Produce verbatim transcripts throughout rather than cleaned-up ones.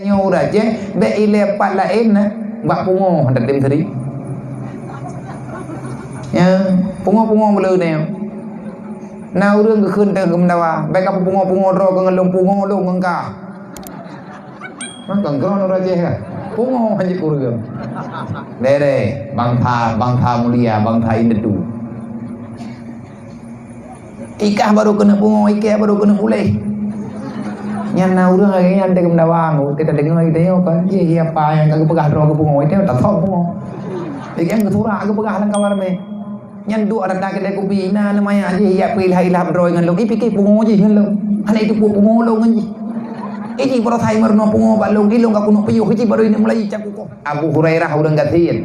Nyoe ureueng Aceh, bèk ilèe pat laén na, bak pungo han tatem siri. Ya, pungo-pungo beu le nyoe. Na ureueng geukheun teuh geumeudawa, bèk ka pungo-pungo droe keu ngon lôn, pungo lôn ngon kah. Maka ngon ureueng Aceh ka. Pungo han jeuet ureueng. Dere, bangsa, bangsa mulia, bangsa indatu. Ikah baru keuneuk pungo, ikèe baru keuneuk puléh. Nyan na ureueng lagèe nyan teuh geumeudawa, teuh tadeungoe geutanyoe kon, jih apa nyang ka geupeugah droe geupungo, itu tasok pungo. Ikèe geusurak geupeugah lam kamar mè. Nyan duek rata keudè kupi, na aneuk manyak jih jak peuilah-ilah droe ngon lôn, ipike pungo jih ngon lôn. Hana iteupeue pungo lôn ngon jih. Iji baroesa meurunoe pungo bak lôn, ilôn ka keuneuk piôh, iji baru ineuk mulai cap kukoh. Abu Hurairah ureueng gasien.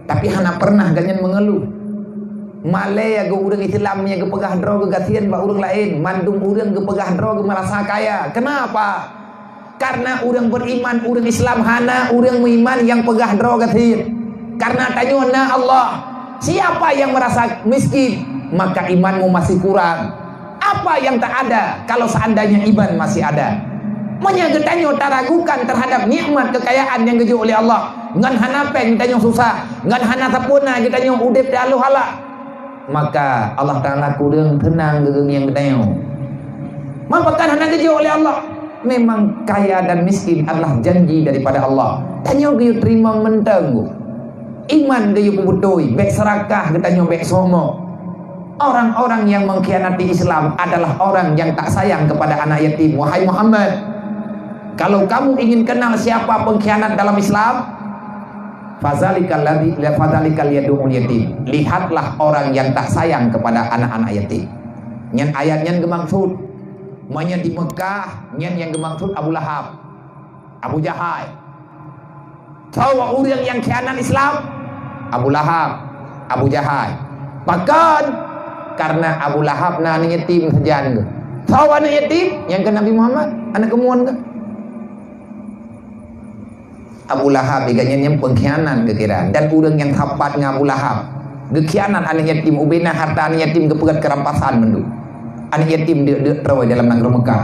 Tapi hana pernah gobnyan meungeuluh. Malèe geu ureueng Islam nyang geupeugah droe geugasien bak ureueng laén, mandum ureueng geupeugah droe geumeurasa kaya. Kenapa? Karena ureueng beriman, ureueng Islam hana ureueng meuiman nyang peugah droe gasien. Karena tanyoe na Allah. Siapa yang merasa miskin, maka imanmu masih kurang. Apa yang tak ada kalau seandainya iman masih ada? Meunyoe geutanyoe taragukan terhadap nikmat kekayaan nyang geujok lé Allah, ngon hana pèng tanyoe susah, ngon hana sapeue na geutanyoe udép teualoh-aloh, maka Allah Taala kureueng seunang geugeumieng geutanyoe. Meunyoe pakon hana geujok lé Allah, memang kaya dan miskin adalah janji daripada Allah. Tanyoe geuyue teurimong mantong. Iman geuyue peubeutôi, bèk seurakah geutanyoe, bèk sombong. Orang-orang yang mengkhianati Islam adalah orang yang tak sayang kepada anak yatim. Wahai Muhammad, kalau kamu ingin kenal siapa pengkhianat dalam Islam, fadzalikal ladzi, fadzalikal yad'ul yatim. Lihatlah orang yang tak sayang kepada anak-anak yatim. Nyan ayat nyan geumaksud. Meunyoe di Mekah, nyan nyang geumaksud Abu Lahab, Abu Jahal. Soe ureueng nyang khianat Islam? Abu Lahab, Abu Jahal. Pakon? Karena Abu Lahab na aneuk yatim sajan geuh. Soe aneuk yatim? Nyang keu Nabi Muhammad, aneuk keumuen geuh. Abu Lahab geuh nyan nyang pengkhianat geukira, dan ureueng nyang sapat ngon Abu Lahab geukhianat aneuk yatim, ubena harta aneuk yatim geupeugét keu rampasan mandum. Aneuk yatim deuk-deuk troe dalam nanggroe Mekah.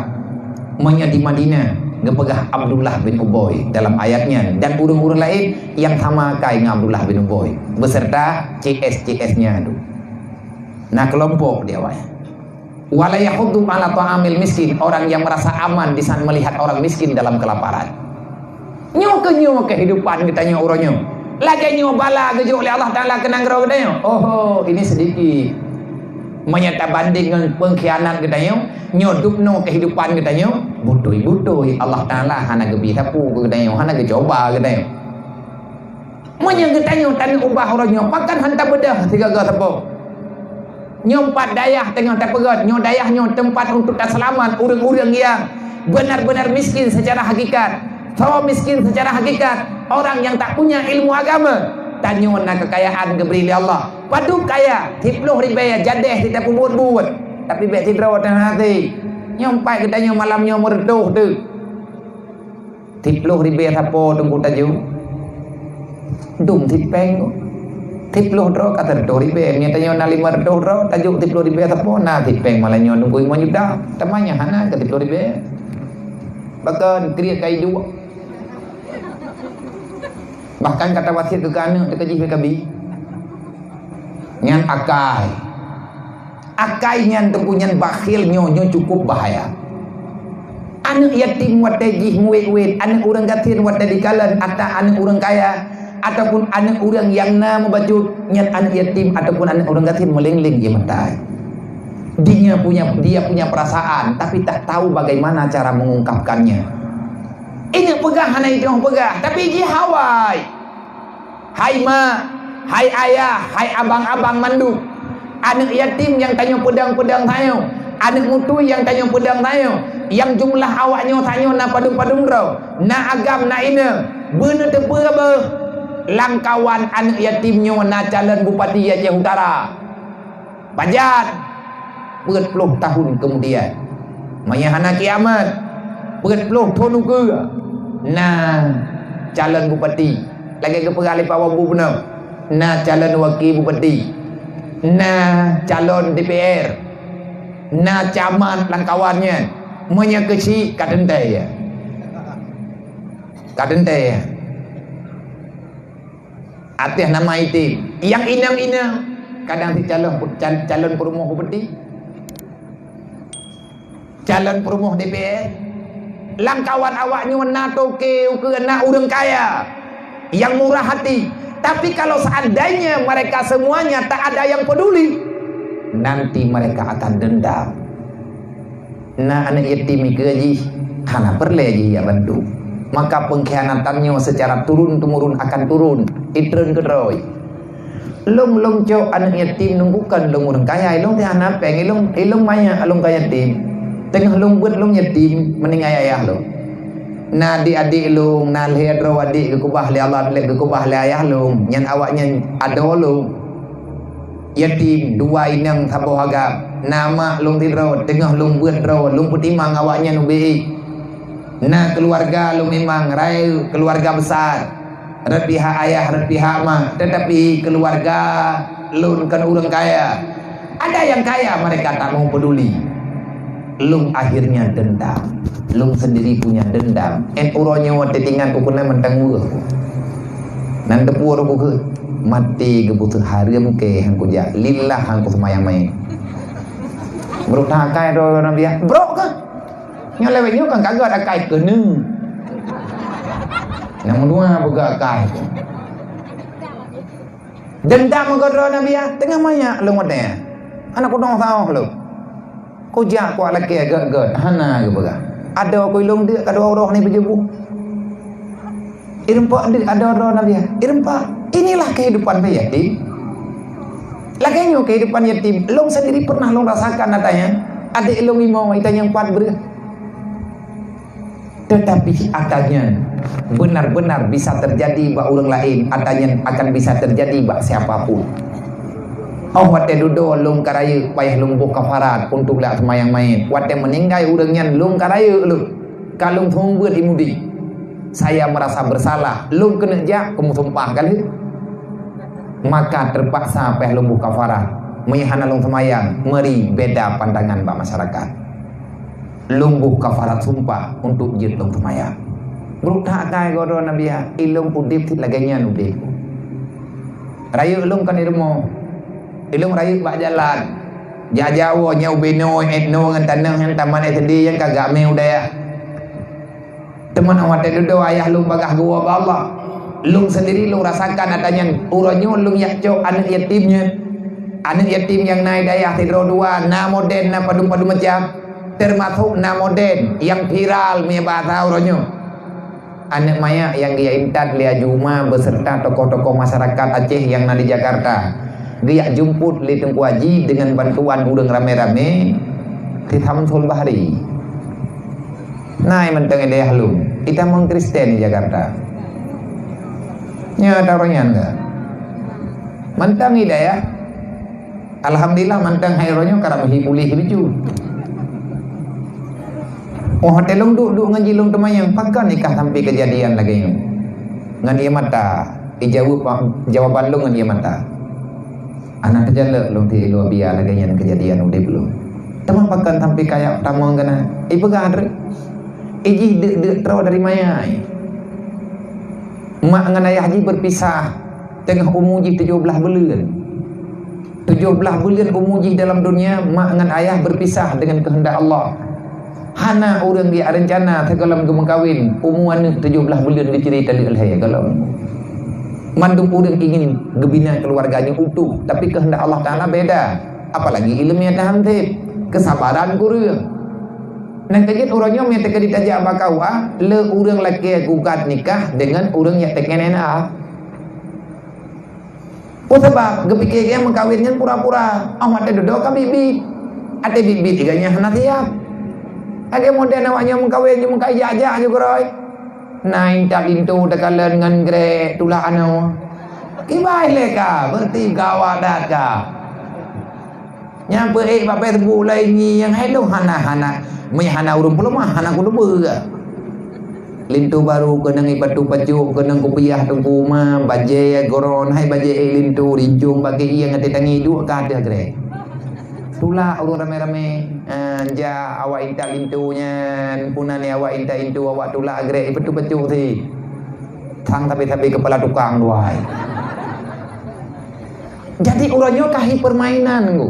Meunyoe di Madinah geupeugah Abdullah bin Ubay dalam ayat nyan dan ureueng-ureueng laén nyang sama akai ngon Abdullah bin Ubay beserta C S C S nya tu. Na kelompok di awai. Wala yahuddu ala ta'amil miskin, orang yang merasa aman di saat melihat orang miskin dalam kelaparan. Nyoe keuh nyoe kehidupan geutanyoe uroe nyoe. Lagèe nyoe bala geujok lé Allah Taala keu nanggroe geutanyoe. Oho, ini sedikit. Meunyoe tabandeng ngon pengkhianat geutanyoe, nyoe dubnoe kehidupan geutanyoe, beutôi-beutôi Allah Taala hana geubri sapeue keu geutanyoe, hana geucuba geutanyoe. Meunyoe geutanyoe taneuk ubah uroe nyoe, pakon han tabeudôh sigaga sapeue. Nyoe pat dayah teungoh tapeugét, nyoe dayah nyoe teumpat untuk taseulamat ureueng-ureueng nyang benar-benar miskin secara hakikat. Soe miskin secara hakikat? Orang yang tak punya ilmu agama. Tanyoe na keukayaan geubri lé Allah. Padub kaya, siplôh ribèe jadéh sit tapeubuet-buet. Tapi bèk sidroe teuh hana até. Nyoe pat geutanyoe malam nyoe meureudôh teuh. Siplôh ribèe sapo Teungku tajok? Dum sit pèng. Siplôh droe ka sireutôh ribèe. Meunyoe tanyoe na limong reutôh droe, tajok siplôh ribèe sapo, na sit pèng malah nyoe Teungku limong juta. Teuma nyan hana keu siplôh ribèe. Bahkan kriet ka iduek. Bahkan ka tawasiet keu aneuk teuka jih bèk kabi. Nyan akai. Akai nyan Teungku nyan bakhil nyoe, nyoe cukup bahaya. Aneuk yatim watèe jih muwét-wét, aneuk ureueng gasien watèe jikalon ata aneuk ureueng kaya, ataupun aneuk ureueng nyang na meubacut, nyan aneuk yatim ataupun aneuk ureueng gasien meuléng-léng jih meutai. Dia punya, dia punya perasaan, tapi tak tahu bagaimana cara mengungkapkannya. Ingat peugah hana jiteupeugah, tapi jih awai. Hai mak, hai ayah, hai abang-abang mandum, aneuk yatim nyang tanyoe peudong-peudong tanyoe, aneuk mutui nyang tanyoe peudong tanyoe, nyang jumlah awaknyoe tanyoe na padum-padum droe, na agam, na inong, beuneuteupeue beuh, lamkawan aneuk yatim nyoe na calon bupati Aceh Utara. Pajan? Peuet ploh tahun keumudian. Meunyoe hana kiamat, peuet ploh thon ukeue, na calon bupati, lagèe geupeugah lé Pak Wabu bunoe, na calon wakil bupati, na calon D P R, na camat lamkawan nyan. Meunyoe keuchik ka teuntèe. Ka teuntèe. Ateueh nama item. Nyang inong-inong, kadang si calon, cal-, calon peurumoh bupati, calon peurumoh D P R. Lam kawan awak nyoe na toke ukeue, na ureueng kaya nyang murah hati. Tapi kalau seandainya mereka semuanya tak ada yang peduli, nanti mereka akan dendam. Na aneuk yatim ikeue jih, hana peureulèe jih jak bantu. Maka pengkhianatan nyoe secara turun-temurun akan turun, itreun keudroe. Lôn, lôn cok aneuk yatim nunggu kon lôn ureueng kaya, ilôn teuh hana péng, ilôn, ilôn manyak lôn ka yatim. Teungoh lôn beuet lôn yatim, meuninggai ayah lôn. Na adék-adék lôn, na lhèe droe adék geukeubah lé Allah, lé geukeubah lé ayah lôn, nyan awaknyan adoe lôn. Yatim, dua inong saboh agam. Na mak lôn sidroe, teungoh lôn beuet droe, lôn peutimang awaknyan ubé ék. Na keuluwarga lôn memang rayeuk keuluwarga besar, rot pihak ayah, rot pihak mak, teutapi keuluwarga lôn kon ureueng kaya. Ada nyang kaya, mereka tak mau peduli. Lôn akhirnya dendam. Lôn sendiri punya dendam. Ét uroe nyoe watèe tingat kukeunan mantong weueh. Nan teupeu roh kukeuh, maté geubeuseue hareuem kèe han kujak, lillah han kuseumayang manyèt. Brok that akai droe Nabi, brok keuh. Nyoe lewat nyoe kan ka gèt akai keuneuk. Nyang meudua peugah akai. Dendam meukeudroe Nabi, teungoh manyak lôn watèe. Hana kudong saôh lôn. Kujak kuat lakèe gèt-gèt, hana geupeugah. Adoe keu ilôn deuk ka dua uroe ni beujeubu. Ireumpok deuk adoe droe Nabi, ireumpok. Inilah kehidupan yatim. Lagèe nyoe kehidupan yatim. Lôn sendiri pernah lôn rasakan ata nyan. Adék lôn limong, ita nyang pat breuh. Tetapi ata nyan benar-benar bisa terjadi bak ureueng laén, ata nyan akan bisa terjadi bak siapa pun. Óh watèe dudoe lôn ka rayeuk payah lôn boh kafarat untuk lé seumayang manyèt. Watèe meuninggai ureueng nyan lôn ka rayeuk lôn, ka lôn seumeubeuet i mudi. Saya merasa bersalah, lôn keuneuk jak keu meusumpah ka lheueh. Maka terpaksa payah lôn boh kafarat. Meunyo hana lôn seumayang, meuri beda pandangan bak masyarakat. Lôn boh kafarat sumpah untuk jeuet lôn seumayang. Brok that akai goe droe Nabi, ilôn udép cit lagèe nyan udép. Rayeuk lôn kon di rumoh. Ilôn rayeuk bak jalan. Jajawoe nyoe ubé noe, ét noe ngon tanoh nyang taman S D nyang ka gak mé u dayah. Teuma watèe dudoe ayah lôn bagaih geuwoe bak Allah. Lôn sendiri lôn rasakan ata nyan. Uroe nyoe lôn jak cok aneuk yatim nyan. Aneuk yatim nyang na i dayah sidroe dua, na modern, na padum-padum macam. Termasuk na modern nyang viral meunyo bahasa uroe nyoe. Aneuk manyak nyang geujak intat lé Haji Uma beserta tokoh-tokoh masyarakat Aceh nyang na di Jakarta. Geujak jemput lé Teungku Haji dengan bantuan ureueng ramé-ramé, si Samsul Bahri. Na mantong i dayah lôn, itamong Kristen di Jakarta. Nyan ata uroe nyan ka. Mantong i dayah. Alhamdulillah, mantong hai uroe nyoe ka ramé puléh lucu. Oh, watèe lôn duek-duek ngon jih lôn teumayang, pakon nikah sampai keujadian lagèe nyoe? Ngon ié mata, ijaweueb jawaban lôn ngon ié mata. Hana teujalok lôn tiep i luwa biaya lagèe nyan keujadian udép lôn. Teuma pakon sampai kaya tamong keunan? Ipeugah treuk. Ijih deuk-deuk troe dari manyai. Mak ngon ayah jih berpisah teungoh umu jih tujoh blaih buleuen. Tujoh blaih buleuen umu jih dalam dunia, mak ngon ayah berpisah dengan kehendak Allah. Hana ureueng geujak reuncana sigohlom geumeukawen, umu aneuk tujoh blaih buleuen geucre taleuek lhèe gohlom. Mandum ureueng ingin geubina keuluwarga nyoe utuh, tapi keuheundak Allah Taala beda. Apalagi ileumèe tahan sép, keusabaran kureueng. Nyang keujeuet uroe nyoe meunyo teuka jitajak bak K U A, le ureueng lakèe gugat nikah deungon ureueng nyang teuka N A. Peue sabab? Geupike geuh meukawen nyan pura-pura. Óh watèe dudoe ka biet-biet. Watèe biet-biet geuh nyan hana siap. Lagèe modern awak nyoe meukawen nyoe meukawen jak-jak ju keurôi. Na intat linto takalon ngon grek tulak anoe. Kiban lé ka, berarti gawat that ka. Nyang peuék bak Facebook laén ngieng hai lôn hana-hana. Meunyo hana ureueng peuleumah, hana kuleubeue. Linto barô keunong i batu pacok, keunong kupiah teungku ma, bajèe goron hai bajèe ék linto, rincong bak keuieng até tangi duek ka ateueh grek. Tulak ureueng ramé-ramé, eh, jak awak intat linto nyan, puna lé awak intat linto, awak tulak grek i batu pacok sit. Sang sabe-sabe keupala tukang dua hai. Jadi uroe nyoe ka hi peurmainan, Teungku.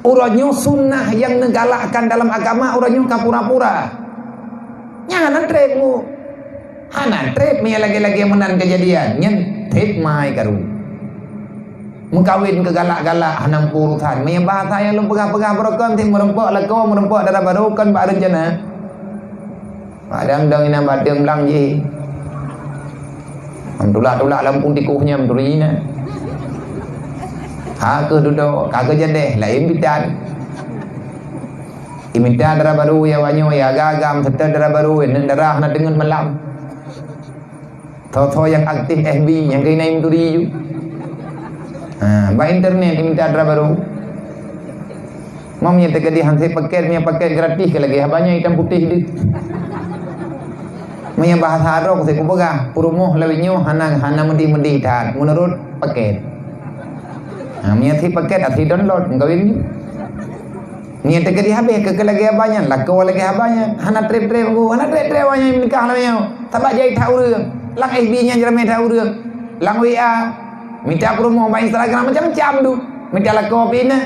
Uroe nyoe sunnah nyang neugalakkan dalam agama, uroe nyoe ka pura-pura. Nyan hana treb, Teungku. Hana treb meunyo lagée-lagée meunan keujadian. Nyan treb mai karu. Meukawen keu galak-galak hana muphom urosan. Meunyo bahasa nyang lôn peugah-peugah baroe kon, si meureumpok lakoe, meureumpok dara barô kon bak reuncana. Kadang-kadang inan bateueng blang jih. Tulak-tulak lampung tikoh nyan turi na. Ha keuh dudoe, ka keuh jadeh, laén bidan. Imita dara barô ya wanyoe, ya agam-agam, serta dara barô, ya darah na deungon malam. Tho-tho nyang aktif F B, nyang keunan meuturi ju. Ha, bak internet imita dara barô. Meunyo teukeudi han sép paket, meunyo paket gratis ka lagée haba nyan itam putéh deuh. Meunyo bahasa Arab sép kupeugah, peurumoh lawét nyoe hana, hana meudeh-meudeh that meunurot paket. Ha, meunyo sép paket asai download, meukawen ju. Nyan teukeudi habéh keu lagée haba nyan, lakoe lagée haba nyan. Hana treb-treb, hana treb-treb haba nyan meunikah lagée nyoe. Sabab jai that ureuëng. Lam F B nyan ramé that ureuëng. Lam W A, mita peurumoh bak Instagram macam-macam tu. Mita lakoe pih na.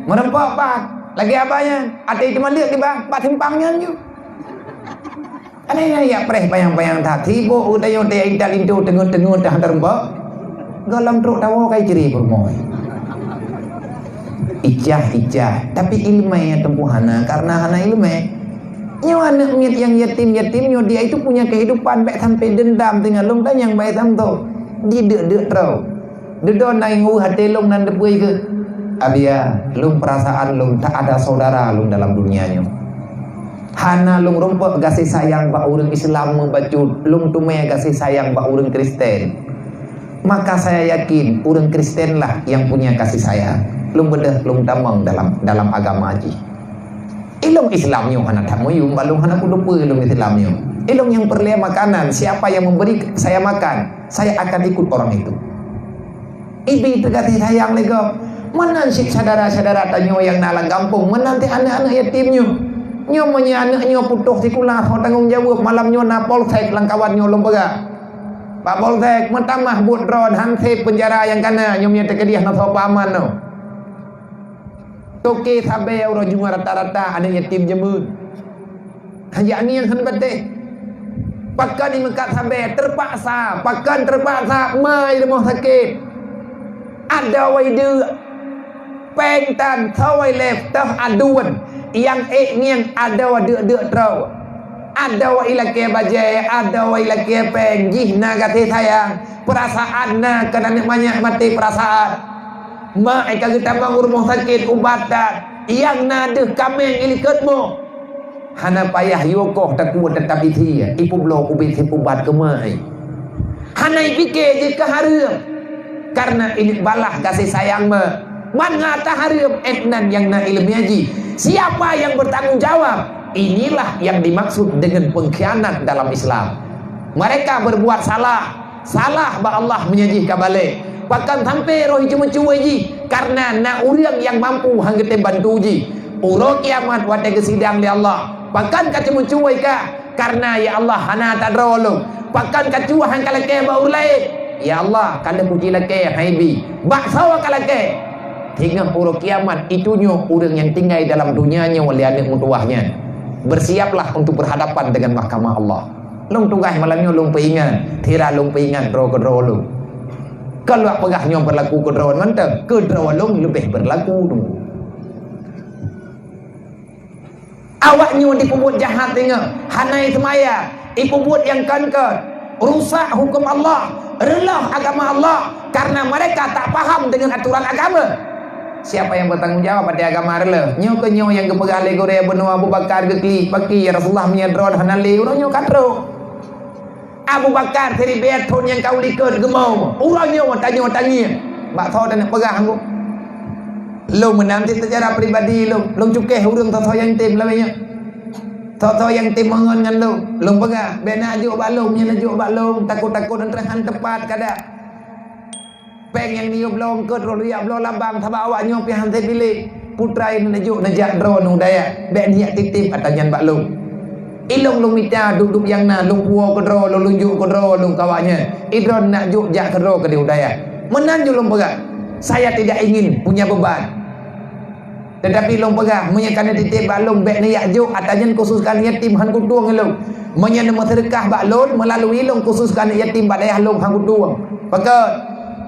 Meureumpok pat. Lagée haba nyan. Até teuma leuek kiban bak simpang nyan ju. Ada nyang jak preh panyang-panyang that, sibok geutanyoe teuintat linto teungeut-teungeut that teureubak. Gohlom trok tawoe kai ciri peurumoh. Icah-icah, tapi ileumé teungku hana, karena hana ileumé. Nyoe aneuk miet nyang yatim-yatim nyoe, dia itu punya kehidupan, bék sampai dendam tinggai lom tanyang baé samto. Dideuk-deuk troe. Dudoe na nyang weueh até lôn nan teupeue keuh. Abia, lôn peurasaan lôn tak ada saudara lôn dalam dunia nyoe. Hana lôn rumpok gaséh sayang bak ureuëng Islam meubacut, lôn teumé gaséh sayang bak ureuëng Kristen. Maka saya yakin ureuëng Kristen lah yang punya kasih sayang. Lôn beudôh lôn tamong dalam, dalam agama jih. Ilông Islam nyoe hana that meuyum, balong hana kuteupeu ilông Islam nyoe. Ilông nyang peureulée makanan, siapa yang memberi saya makan, saya akan ikut orang itu. Ibi teugaséh sayang lé gob. Meunan cit syedara-syedara tanyoe nyang na lam gampông, meunan cit aneuk-aneuk yatim nyoe. Nyoe meunyoe aneuk nyoe putôh sikula, ho tanggong jaweueb, malam nyoe na polsek lam kawan nyoe lôn peugah. Bak polsek meutamah buet droe, han sép peunjara nyang kana, nyoe meunyoe teukeudi hana soe peuaman nyoe. Toke sabe uroe Jumat rata-rata aneuk yatim jameun. Hana ngieng hana bateh. Pakon imeukat sabe teupaksa, pakon teupaksa mai rumoh sakét. Adoe wai deuk. Péng tan sawai lép toh aduen. Nyang ék ngieng adoe deuk-deuk troe. Adoe ilakée bajée, adoe ilakée péng, jih na gaséh sayang. Peurasaan na keu aneuk manyak maté peurasaan. Mak ka geutamong u rumoh sakét ubat that, nyang na deuh kaméng ilikot mo. Hana payah yue koh takue teutap isie, ipeubloe ubit sép ubat keu mak. Hana ipike jih keu hareuem, kareuna ineuk balah gaséh sayang mak. Ban ngat hareuem ék nan nyang na ileumé jih. Siapa yang bertanggung jawab? Inilah yang dimaksud dengan pengkhianat dalam Islam. Mereka berbuat salah, salah bak Allah meunyoe jih ka balek. Pakon sampoe roh jimeucue jih, kareuna na ureuëng nyang mampu han geutem bantu jih. Uroe kiamat watée geusidang lé Allah, pakon ka jimeucue ka, kareuna ya Allah hana tadroe lôn. Pakon ka cue han kalakée bak ureuëng laén? Ya Allah, ka lheueh kuji lakée hai bi. Bak sawa kalakée? Teungoh uroe kiamat, itu nyoe ureuëng nyang tinggai dalam dunia nyoe lé aneuk meutuwah nyan. Bersiaplah untuk berhadapan dengan mahkamah Allah. Lôn tugaih malam nyoe lôn peuingat, sira lôn peuingat droe keudroe lôn. Kon lôn peugah nyoe beurlaku keudroe mantong, keudroe lôn leubeh beurlaku tu. Awak nyoe jipeubuet jahat teungoh, hana iseumaya, jipeubuet nyang kon-kon, rusak huköm Allah, reuloh agama Allah, kareuna mereka tak paham dengan aturan agama. Siapa yang bertanggung jawab pada agama reuloh? Nyoe keuh nyoe nyang geupeugah lé gurée bunoe Abu Bakar geuklik, pakri ya Rasulullah meunyoe droe hana lé, uroe nyoe ka trok. Abu Bakar siribée thon nyang ka u likot geumo, uroe nyoe tanyoe tangieng. Bak soe taneuk peugah ngon lôn meunan cit seucara pribadi lôn, lôn cukéh ureuëng soe-soe nyang tem lawét nyoe. Soe-soe nyang tem meungon ngon lôn, lôn peugah, bék na jok bak lôn, nyan na jok bak lôn, takot-takot nyan teuhan teupat kada. Péng nyang niyueb lôn eungkot roh lôn jak bloe lam bank, sabab awak nyoe pih han sép piléh. Putra nyang neujok neujak droe neu dayah, bék neujak titip ata nyan bak lôn. Ilong lôn mita duek-duek nyang na, lôn puwoe keudroe, lôn lunjok keudroe lôn keu awaknyan. Idroe nak jok jak keudroe keudeh u dayah. Meunan jeuet lôn peugah, saya tidak ingin punya beban. Teutapi lôn peugah, meunyoe ka neutitép bak lôn, bék neujak jok, ata nyan khusus keu aneuk yatim, han kutueng ilôn. Meunyoe neumeuseudeukah bak lôn, meulalui lôn khusus keu aneuk yatim bak dayah lôn, han kutueng. Pakon?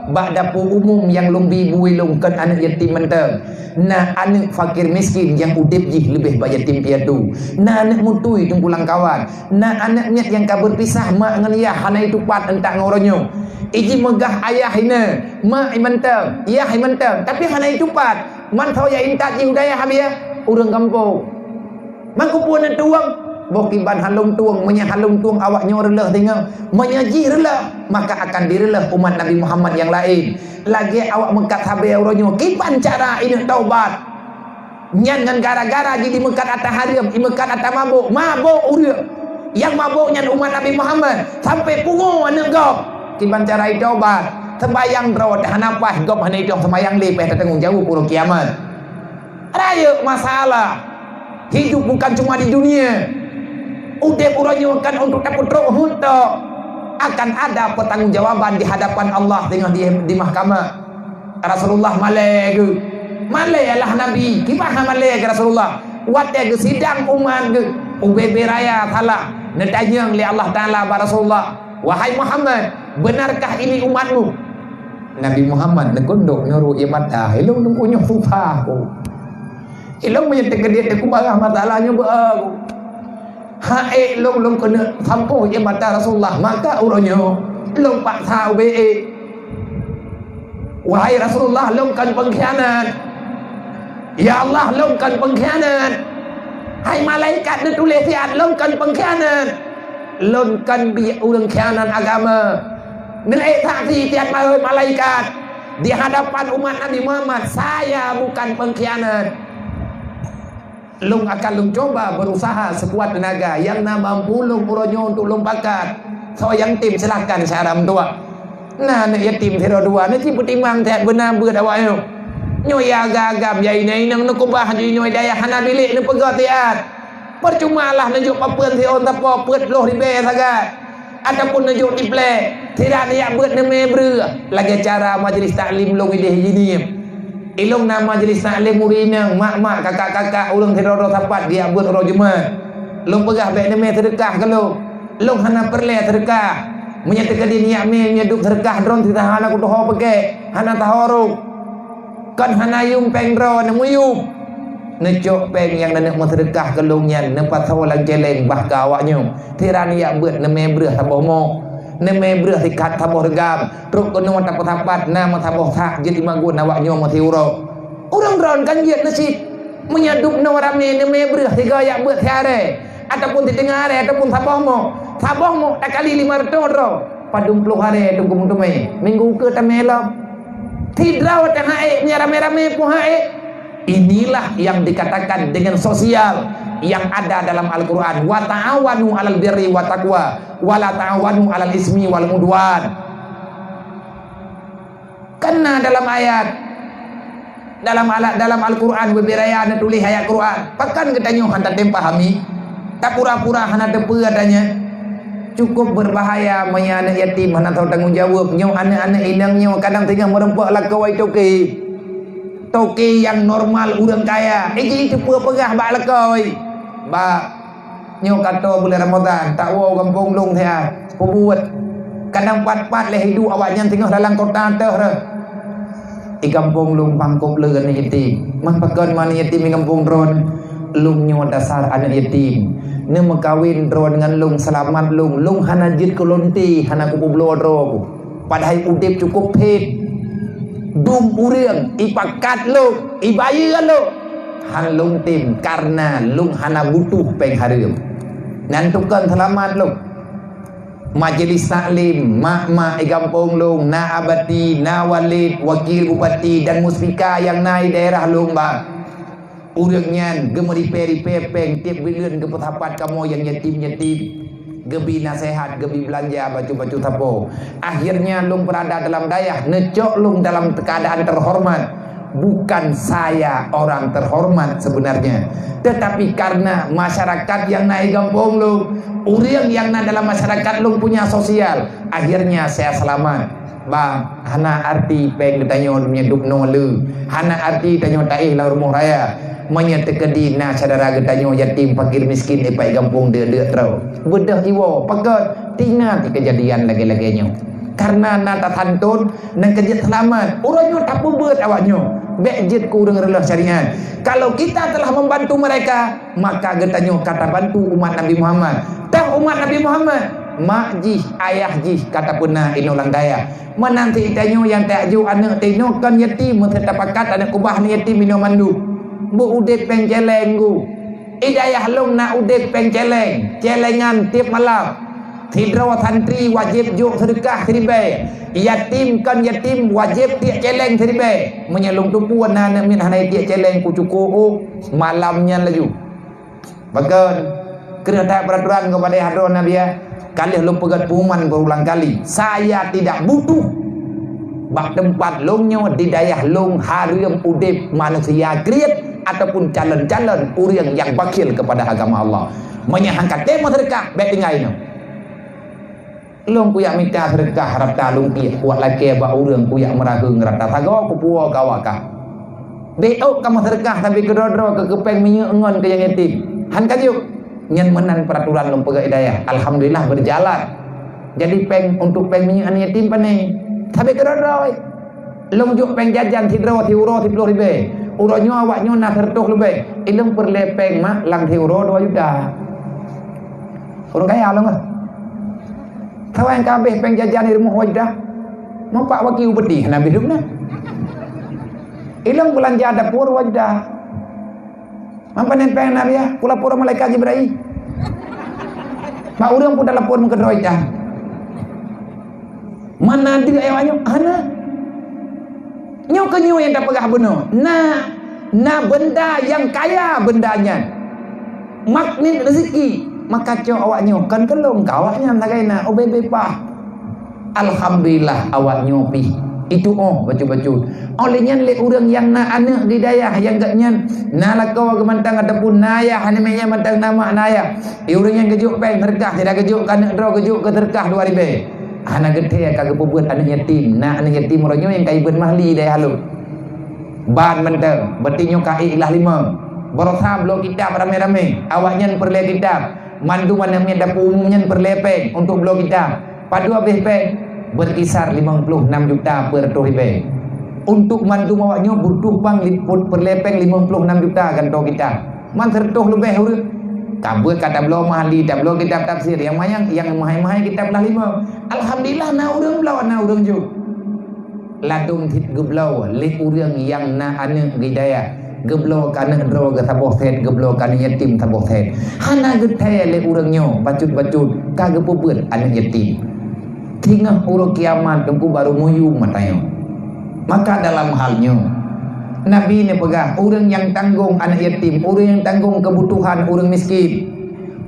Bak dapu umum nyang lôn bi bui lôn kon aneuk yatim mantong. Na aneuk fakir miskin nyang udeb jih leubeh bak yatim piatu. Na aneuk mutui teungku lam kawan. Na aneuk miet nyang ka beupisah mak ngon yah hana itupat euntak ngon uroe nyoe. Iji meugah ayah hina, mak i mantong, yah i mantong, tapi hana itupat. Man tho ya intat jih u dayah habéh, ureuëng gampông. Man keupeue neutueng? Boh kiban han lôn tueng, meunyoe han lôn tueng awak nyoe reuloh singoh. Meunyoe jih reuloh, maka akan direuloh umat Nabi Muhammad nyang laén. Lagée awak meukat sabe uroe nyoe, kiban cara ineuk taubat? Nyan ngon gara-gara jih dimeukat ata hareuem, imeukat ata mabôk, mabôk ureuëng. Nyang mabôk nyan umat Nabi Muhammad, sampai pungo aneuk gob. Kiban cara itaubat? Seumayang droe teuh hana paih, gob hana itong seumayang lé, paih tatanggong jaweueb uroe kiamat. Rayeuk masalah. Hidup bukan cuma di dunia. Udeb uroe nyoe kan untuk tapeutrok hutto. Akan ada pertanggungjawaban di hadapan Allah dengan di, di mahkamah. Rasulullah malée geuh. Malée lah Nabi. Kiban malée geuh Rasulullah. Watée geusidang umat geuh. Ubé-bé raya salah. Neutanyong lé Allah Taala bak Rasulullah, "Wahai Muhammad, benarkah ini umatmu?" Nabi Muhammad neukondok nurut ie mata, "Ilong teungku nyoe susah ku. Ilong meunyoe teukeudit teuku barah masalah nyoe beu ku. Hai lôn, lôn keuneuk sampôh ie mata Rasulullah, maka uroe nyoe lôn paksa ubé ék. Wahai Rasulullah, lôn kon pengkhianat. Ya Allah, lôn kon pengkhianat. Hai malaikat neutuléh siat, lôn kon pengkhianat. Lôn kon bi ureuëng khianat agama." Neuék saksi tiat malaikat di hadapan umat Nabi Muhammad, "Saya bukan pengkhianat. Lôn akan lôn cuba berusaha sekuat tenaga nyang na mampu lôn uroe nyoe untuk lôn pakat. Soe nyang tem, silahkan syara meutuah." Na aneuk yatim sidroe dua, neuci peutimang that beuna beuet awak nyoe. Nyoe ya agam-agam, ya inong-inong neukeubah jinoe dayah hana bilék neupeugah tiat. Percuma lah neujok papeuen siôn sapo peuet ploh ribée sagai, ataupun neujok tiplek, sira neujak beuet neumé breueh, lagée cara majlis taklim lôn idéh jih nyoe. Ilong na majlis taklim ureuëng inong, mak-mak, kakak-kakak, ureuëng sidroe-droe sapat geujak beuet uroe Jumat. Lôn peugah bék neumé seudeukah keu lôn. Lôn hana peureulée seudeukah. Meunyoe teukeudi neujak mé, meunyoe duek seudeukah droe sisa hana kutuho peuke, hana taho rôh. Kon hana yum péng droe, neumeuyum. Neucok péng nyang neuneuk meuseudeukah keu lôn nyan, neupasoe lam céléng bah keu awak nyoe. Sira neujak beuet neumé breueh saboh mok, neumé breueh sikat saboh reugam, trok keunoe tapeusapat na meusaboh sak jeuet imagun awak nyoe meusiuroe. Ureuëng droe kan jeuet neusit. Meunyoe dub noe ramé neumé breueh sigoe jak beuet siarée, ataupun siteungoh arée, ataupun saboh mok. Saboh mok takali lima reutôh droe, padum ploh arée teungku meuteumé. Minggu ukeue tamé lom. Sidroe teuhai meunyoe ramé-ramé peuhai. Inilah yang dikatakan dengan sosial yang ada dalam Al-Quran, "Wa ta'awanu 'alal birri wa taqwa, wa la ta'awanu 'alal ismi wal udwan." Kan na dalam ayat, dalam alat, dalam Al-Quran, bubé raya na tuléh ayat Quran. Pakon geutanyoe hana tem pahami? Tapura-pura hana teupeu katanya. Cukup berbahaya meunyoe aneuk yatim hana tau tanggong jaweueb. Nyoe aneuk-aneuk inong nyoe kadang teungoh meureumpok lakoe toke. Toke nyang normal ureuëng kaya. Eh, jiteupeue peugah bak lakoe. Bak Nyoe ka toe buleuen Ramadhan, tawoe gampông lôn siat, peubuet. Kadang pat-pat lé hidup awaknyan teungoh dalam kota teuh reuh. Di gampông lôn pangkop le aneuk yatim. Man pakon man yatim di gampông droen? Lôn nyoe dasar aneuk yatim. Neumeukawen droen ngon lôn, seulamat lôn. Lôn hana jeuet keu lonte, hana kupeubloe droe ku. Padahai udeb cukup phét. Dum ureuëng ipakat lôn, ibayeue lôn. Han lôn tem, kareuna lôn hana butuh péng hareuem. Nan tukon seulamat lôn. Majelis taklim, mak-mak di gampông lôn, na abati, na walid, wakil bupati dan muspika nyang na di daerah lôn ba. Ureuëng nyan geumeuripée-ripée péng tieb buleuen geupeusapat kamoe nyang yatim-yatim. Geubi naseuhat, geubi beulanja bacut-bacut sapo. Akhirnya lôn beurada dalam dayah, neucok lôn dalam keuadaan teuhoreumat. Bukan saya orang terhormat sebenarnya, tetapi karena masyarakat yang na di gampông lôn, ureuëng yang na dalam masyarakat lôn punya sosial, akhirnya saya selamat. Bah, hana arti péng geutanyoe meunyoe dubnoe le, hana arti tanyoe taéh lam rumoh raya. Meunyoe teukeudi na syedara geutanyoe yatim, fakir, miskin, ipai gampông deuk-deuk troe, beudôh jiwoe, pakon teuingat keujadian lagée-lagée nyoe. Karena na tasantun, nyang keujeuet seulamat. Uroe nyoe tapeubeuet awak nyoe, bék jeuet keu ureuëng reuloh syariat. Kalau kita telah membantu mereka, maka geutanyoe ka tabantu umat Nabi Muhammad. Toh umat Nabi Muhammad, mak jih, ayah jih ka tapeuna inoe lam dayah. Meunan cit tanyoe nyang tajok aneuëk teuh inoe kon yatim, meuseuti tapakat aneuëk kubah nyan yatim inoe mandum. Beu udeb péng céléng gu. Di dayah lôn na udeb péng céléng, céléngan tieb malam. Sidroe santri wajéb jok seudeukah siribée. Yatim kon yatim wajéb tiek céléng siribée. Meunyoe lôn teupeue na aneuëk miet hana tiek céléng, kucukôk ôk malam nyan laju. Pakon, kreueh that peuraturan keupada hadroe Nabi, ka lheueh lôn peugét peuman beurulang kali, saya tidak butuh. Bak teumpat lôn nyoe di dayah lôn hareuem udeb manusia kriet ataupun calon-calon ureuëng nyang bakhil keupada agama Allah. Meunyoe han ka tém meuseudeukah, bék tinggai inoe. Lôn kuyak mita seudeukah rata lôn piek, kuwat lakée bak ureuëng kuyak meuraheueng rata sagoe kupuwoe keu awak kah. Bék ôk kamoe seudeukah sabe keudroe-droe keu, keu péng minyeuk ngon keu nyang yatim. Han ka jok. Nyan meunan peuraturan lôn peugét di dayah. Alhamdulillah, berjalan. Jadi péng untuk péng minyeuk aneuk yatim pane? Sabe keudroe-droe. Lôn jok péng jajan sidroe siuroe siploh ribée. Uroe nyoe awak nyoe na seureutôh leubeh. Ilôn peureulée péng mak lam siuroe dua juta. Ureuëng kaya lôn ah. Sawan ka habéh péng jajan di rumoh Wajdah. Meupak waki upeti hana bideup na. Ilôn beulanja dapur Wajdah. Mampan nyan péng na biah, kulapor malaikat Jibril. Mak ureuëng pun talapor meukeudroe dah. Mana deuek ayah nyoe? Hana. Nyoe keu nyoe nyang tapeugah bunoe. Na, na benda nyang kaya benda nyan. Magnet rezeki. Maka cok awak nyoe, kan keu lôn ka awak nyan lagée na ubé-bé pah. Alhamdulillah awak nyoe pih. Itu oh bacut-bacut. Oleh nyan lé ureuëng nyang na aneuëk di dayah nyang gét nyan, na lakoe geumantang ataupun na ayah, aneuk miet nyan mantang na mak na ayah. Di ureuëng nyang geujok péng seudeukah, sira geujok keu aneuëk droe geujok keu seudeukah dua ribée. Hana geuthée ka geupeubeuet aneuëk yatim. Na aneuëk yatim uroe nyoe nyang ka ibeuet mahli dayah lôn. Ban mantong, beuti nyoe ka ék lah lima. Barosa bloe kitab ramé-ramé. Awak nyan peureulée kitab. Mandum aneuk miet dapur umum nyan peureulée péng untuk bloe kitab. Padub habéh péng? Berkisar limong ploh nam juta per reutôh ribée. Untuk mandum awak nyoe butuh pang liput peureulée péng limong ploh nam juta gantoe kitab. Man seureutôh leubeh ureuëng. Ka beuet ka tabloe mahli, tabloe kitab tafsir, nyang manyang, nyang mahai-mahai kitab lah lima. Alhamdulillah na ureuëng bloe, na ureuëng jok. Ladôm cit geubloe lé ureuëng nyang na aneuëk di dayah. Geubloe keu aneuëk droe geuh saboh sét, geubloe keu aneuëk yatim saboh sét. Hana geuthée lé ureuëng nyoe bacut-bacut ka geupeubeuet aneuëk yatim. Singoh uroe kiamat teungku baru muyuem mata nyoe. Maka dalam hal nyoe, Nabi neupeugah, ureuëng nyang tanggong aneuëk yatim, ureuëng nyang tanggong keubutuhan ureuëng miskin.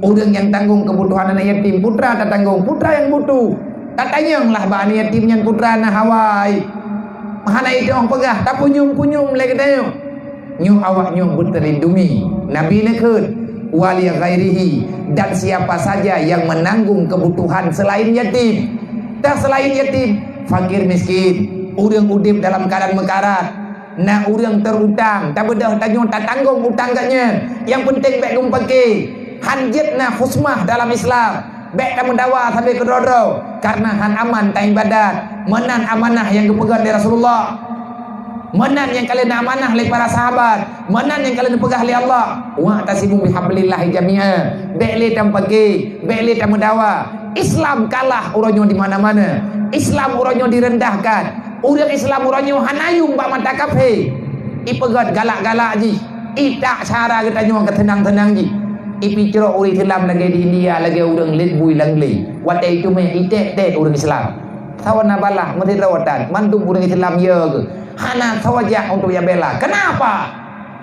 Ureuëng nyang tanggong keubutuhan aneuëk yatim, putra tatanggong, putra nyang butuh. Tatanyong lah bak aneuëk yatim nyan putra na hawa. Hana idong peugah, tapunyueng-punyueng lé geutanyoe. Nyoe awak nyoe beuteulindungi. Nabi neukheun, "Wa li ghairihi," dan siapa saja yang menanggung kebutuhan selain yatim. Dah selain yatim, fakir miskin, ureuëng udeb dalam keadaan meukarat, na ureuëng terutang, tabeudôh tanyoe tatanggong utang geuh nyan. Nyang penting bék geumeupaké. Han jeuet na khusmah dalam Islam. Bék tameudawa sabe keudroe-droe, karena han aman taibadat. Meunan amanah nyang geupeugah lé Rasulullah. Meunan nyang ka lheueh na amanah lé para sahabat. Meunan nyang ka lheueh neupeugah lé Allah, "Wa'tasimu bihablillahi jami'a." Bék lé tameupaké, bék lé tameudawa. Islam kalah uroe nyoe di mana-mana. Islam uroe nyoe direndahkan. Ureuëng Islam uroe nyoe hana yuem bak mata kafé. Ipeugét galak-galak jih. Itak syara geutanyoe keu seunang-seunang jih. Ipicrok ureuëng Islam lagée di India, lagée ureuëng lét bui lam glé. Watée itu mé iték-ték ureuëng Islam. Sawana balah meusidroe tan, mandum ureuëng Islam ya geuh. Hana sawa jak untuk ya bela. Kenapa?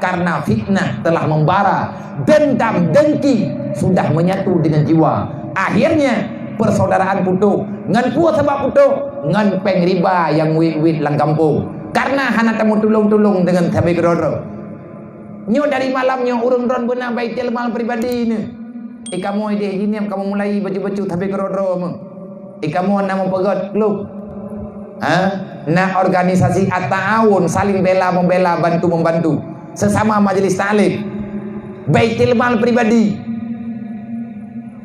Karena fitnah telah membara, dendam dengki sudah menyatu dengan jiwa. Akhirnya persaudaraan putoh. Ngon peue sabab putoh? Ngon péng riba nyang wét-wét lam gampông. Karena hana tameutulông-tulông deungon sabe keudroe-droe. Nyoe dari malam nyoe ureuëng droen beuna Baitul Mal pribadi neuh. Eh, kamoe ideh jih nyan kamoe mulai bacut-bacut sabe keudroe-droe meuh. Eh, kamoe na meupeugöt klub. Ha? Na organisasi At-Ta'awun, saling bela membela, bantu membantu. Sesama majelis taklim. Baitul Mal pribadi.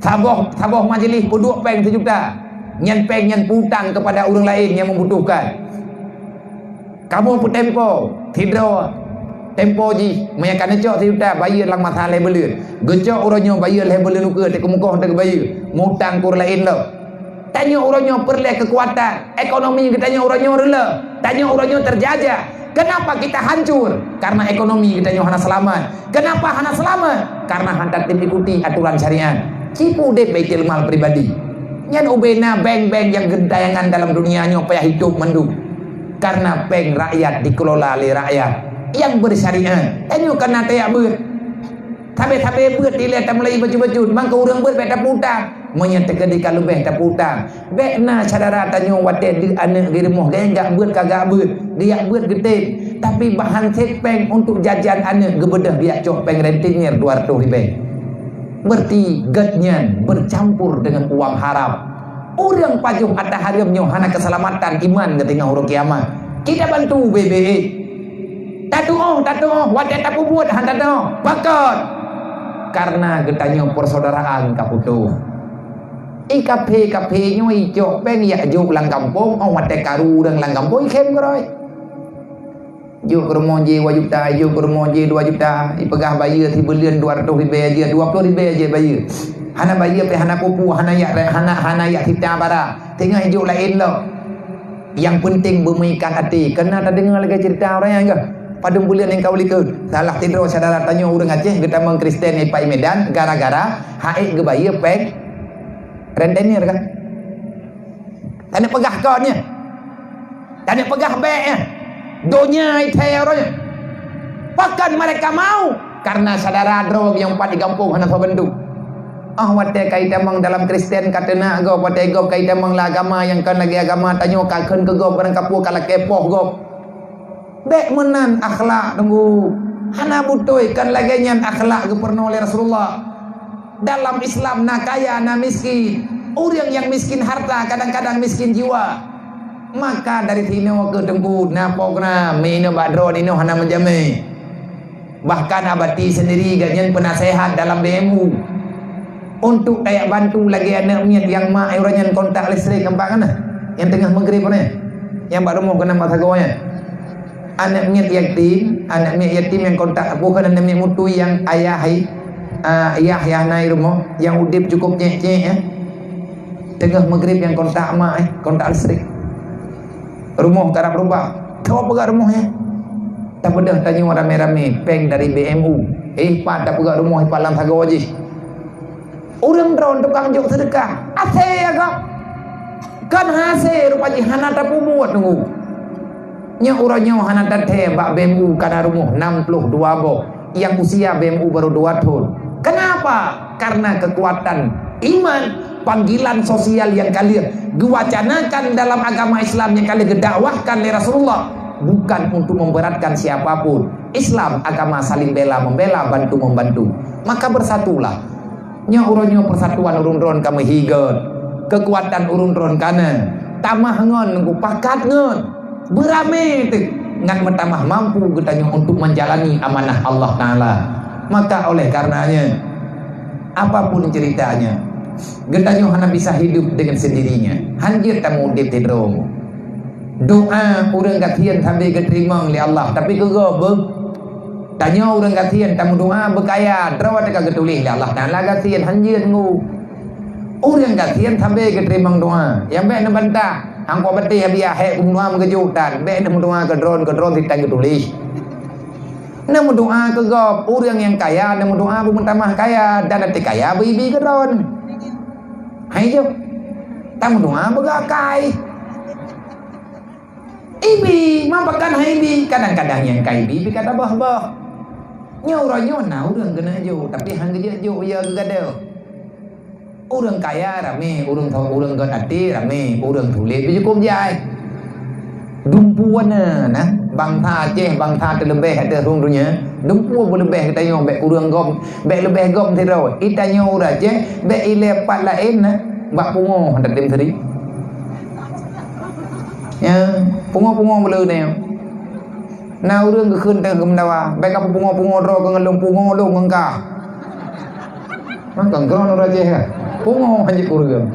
Saboh, saboh majelis peuduek péng sejuta. Nyan péng nyan putang kepada ureuëng laén nyang membutuhkan. Kamoe peutempo, sidroe tempo jih, meunyo ka neucok sijuta, bayeue lam masa lhèe buleuen. Geucok uroe nyoe bayeue lhèe buleuen ukeue, teuk keumukoh teuk bayeue, mutang keu ureuëng laén lom. Tanyoe uroe nyoe peureulèe keukuatan, ekonomi geutanyoe uroe nyoe reuloh, tanyoe uroe nyoe teujajah. Kenapa kita hancur? Karena ekonomi geutanyoe hana seulamat. Kenapa hana seulamat? Karena hana tatem ikuti aturan syariat. Ci peudeh Baitul Mal pribadi. Nyan ubé na bank-bank nyang geudayangan dalam dunia nyoe payah hidup mandum. Karena péng rakyat dikelola lé rakyat nyang bersyariat. Tanyoe kana tajak beuet. Sabe-sabe beuet dilèe tameulai bacut-bacut, mangko ureuëng beuet bèk taputang. Meunyo teukeudi ka leubeh taputang, bèk na syedara tanyoe watèe deuek aneuëk geurumoh gaya jak beuet kagak beuet, geujak beuet geutem. Tapi bahan sép péng untuk jajan aneuëk geubeudôh geujak cok péng rentenir dua ratus ribèe. Berarti gét nyan bercampur dengan uang haram. Ureuëng pajoh ata hareuem nyoe hana keuseulamatan iman geuteungoh uroe kiamat. Kita bantu B B E. Tatuoh, tatuoh, watèe tapeubuet hana tatuoh. Pakon? Karena geutanyoe persaudaraan ka putôh. I kaphé-kaphé nyoe icok péng yak jok lam gampông, oh watèe karu ureuëng lam gampông ikhém keurôi. Jok keu rumoh jih dua juta, jok keu rumoh jih dua juta, ipeugah bayeue sibuleuen dua ratus ribèe jeuet, dua puluh ribèe jeuet bayeue. Hana bayeue pih hana kupu, hana yak, hana, hana yak sita bara. Teungoh ijok laén lom. Nyang peunteng beumeuikat até. Kana tadeungoe lagèe ceurita ureuëng nyan keuh. Padum buleuen nyang ka u likot. Salah sidroe syedara tanyoe ureuëng Aceh geutamong Kristen ipai Medan gara-gara hana geubayeue péng rentenir kan. Taneuk peugah kon nyan. Taneuk peugah bèk nyan. Donya ithèe uroe nyan. Pakon mereka mau? Karena syedara droe nyang pat di gampông hana soe bantu. Ah, watèe ka itamong dalam Kristen ka teunak gob, watèe gob ka itamong lam agama nyang kon lagèe agama tanyoe ka kheun keu gob, barang kapeue ka lakèe poh gob. Bèk meunan akhlak teungku. Hana beutôi kon lagèe nyan akhlak geupeurunoe lé Rasulullah. Dalam Islam na kaya, na miskin. Ureuëng nyang miskin harta kadang-kadang miskin jiwa. Maka dari sinoe keuh teungku na program meuinoe bak droe inoe hana meujamé. Bahkan Abati sendiri gobnyan peunasehat dalam B M U. Untuk tajak bantu lagèe aneuk miet nyang mak uroe nyan kontak listrik nampak kan? Nyang teungoh meugrib nyan. Nyang bak rumoh keunan bak sagoe nyan. Aneuk miet yatim, aneuk miet yatim nyang kontak, bukan aneuk miet mutui nyang ayah hai, ah, yah, yah na i rumoh, nyang udeb cukup nyek-nyek, ya. Teungoh meugrib nyang kontak mak, eh, kontak listrik. Rumoh karab rubah. Kau peugah rumoh, ya. Tapeugah tanyoe ramé-ramé, péng dari B M U. Eh, pat tapeugah rumoh, pat lam sagoe jih. Ureuëng droen tukang jok seudeukah, hasé ya gob. Kan hasé rupa jih hana tapeubuet teungku. Nyoe uroe nyoe hana tathèe bak B M U kana rumoh enam puluh dua boh, nyang usia B M U baru dua thon. Kenapa? Karena kekuatan iman, panggilan sosial nyang ka lheueh geuwacanakan dalam agama Islam nyang ka lheueh geudakwahkan lé Rasulullah bukan untuk memberatkan siapa pun. Islam agama saling bela membela, bantu membantu. Maka bersatulah. Nyoe uroe nyoe persatuan ureuëng droen ka meuhigot. Keukuatan ureuëng droen ka na. Tamah ngon, pakat ngon. Beuramé teuh ngat meutamah mampu geutanyoe untuk menjalani amanah Allah Taala. Maka oleh karenanya, apapun ceritanya, geutanyoe hana bisa hidup dengan sendirinya. Hanjeuet tameuudeb sidroe. Doa ureuëng gasien sabe geuteurimong lé Allah, tapi keu gob beuh. Tanyoe ureuëng gasien tameudoa beukaya, droe teuka geutuléh lé Allah Taala gasien hanjeuet ngu. Ureuëng gasien sabe geuteurimong doa, nyang bèk neubantah. Hangko beuteh biah hek kumeudoa meugeujok tan, bèk neumeudoa keu droen, keu droen sitang geutuléh. Neumeudoa keu gob, ureuëng nyang kaya neumeudoa beumeutamah kaya dan até kaya beuibi keu droen. Hai jeuh. Tameudoa beugakai. Ibi, ma pakon hai ibi, kadang-kadang nyang ka ibi pih ka taböh-böh. Nyoe uroe nyoe na ureuëng keuneuk jok, tapi han geujok-jok ya geugadoh. Ureuëng kaya ramé, ureuëng tho-, ureuëng göt até ramé, ureuëng sulet pih cukôp jai. Dumpeue na, na, bansa Aceh, bansa teuleubeh ateueh rhueng donya. Dumpeue beuleubeh geutanyoe, bék kureueng gob, bék leubeh gob sidroe. Geutanyoe ureuëng Aceh, bék ilée pat laén na, bak pungo hana tem seri. Ya, pungo-pungo beuleue na. Na ureuëng geukheun teuh geumeudawa, bék ka pungo-pungo droe keu ngon lôn, pungo lôn ngon kah. Maka kron ureuëng Aceh ka. Pungo hana kureueng.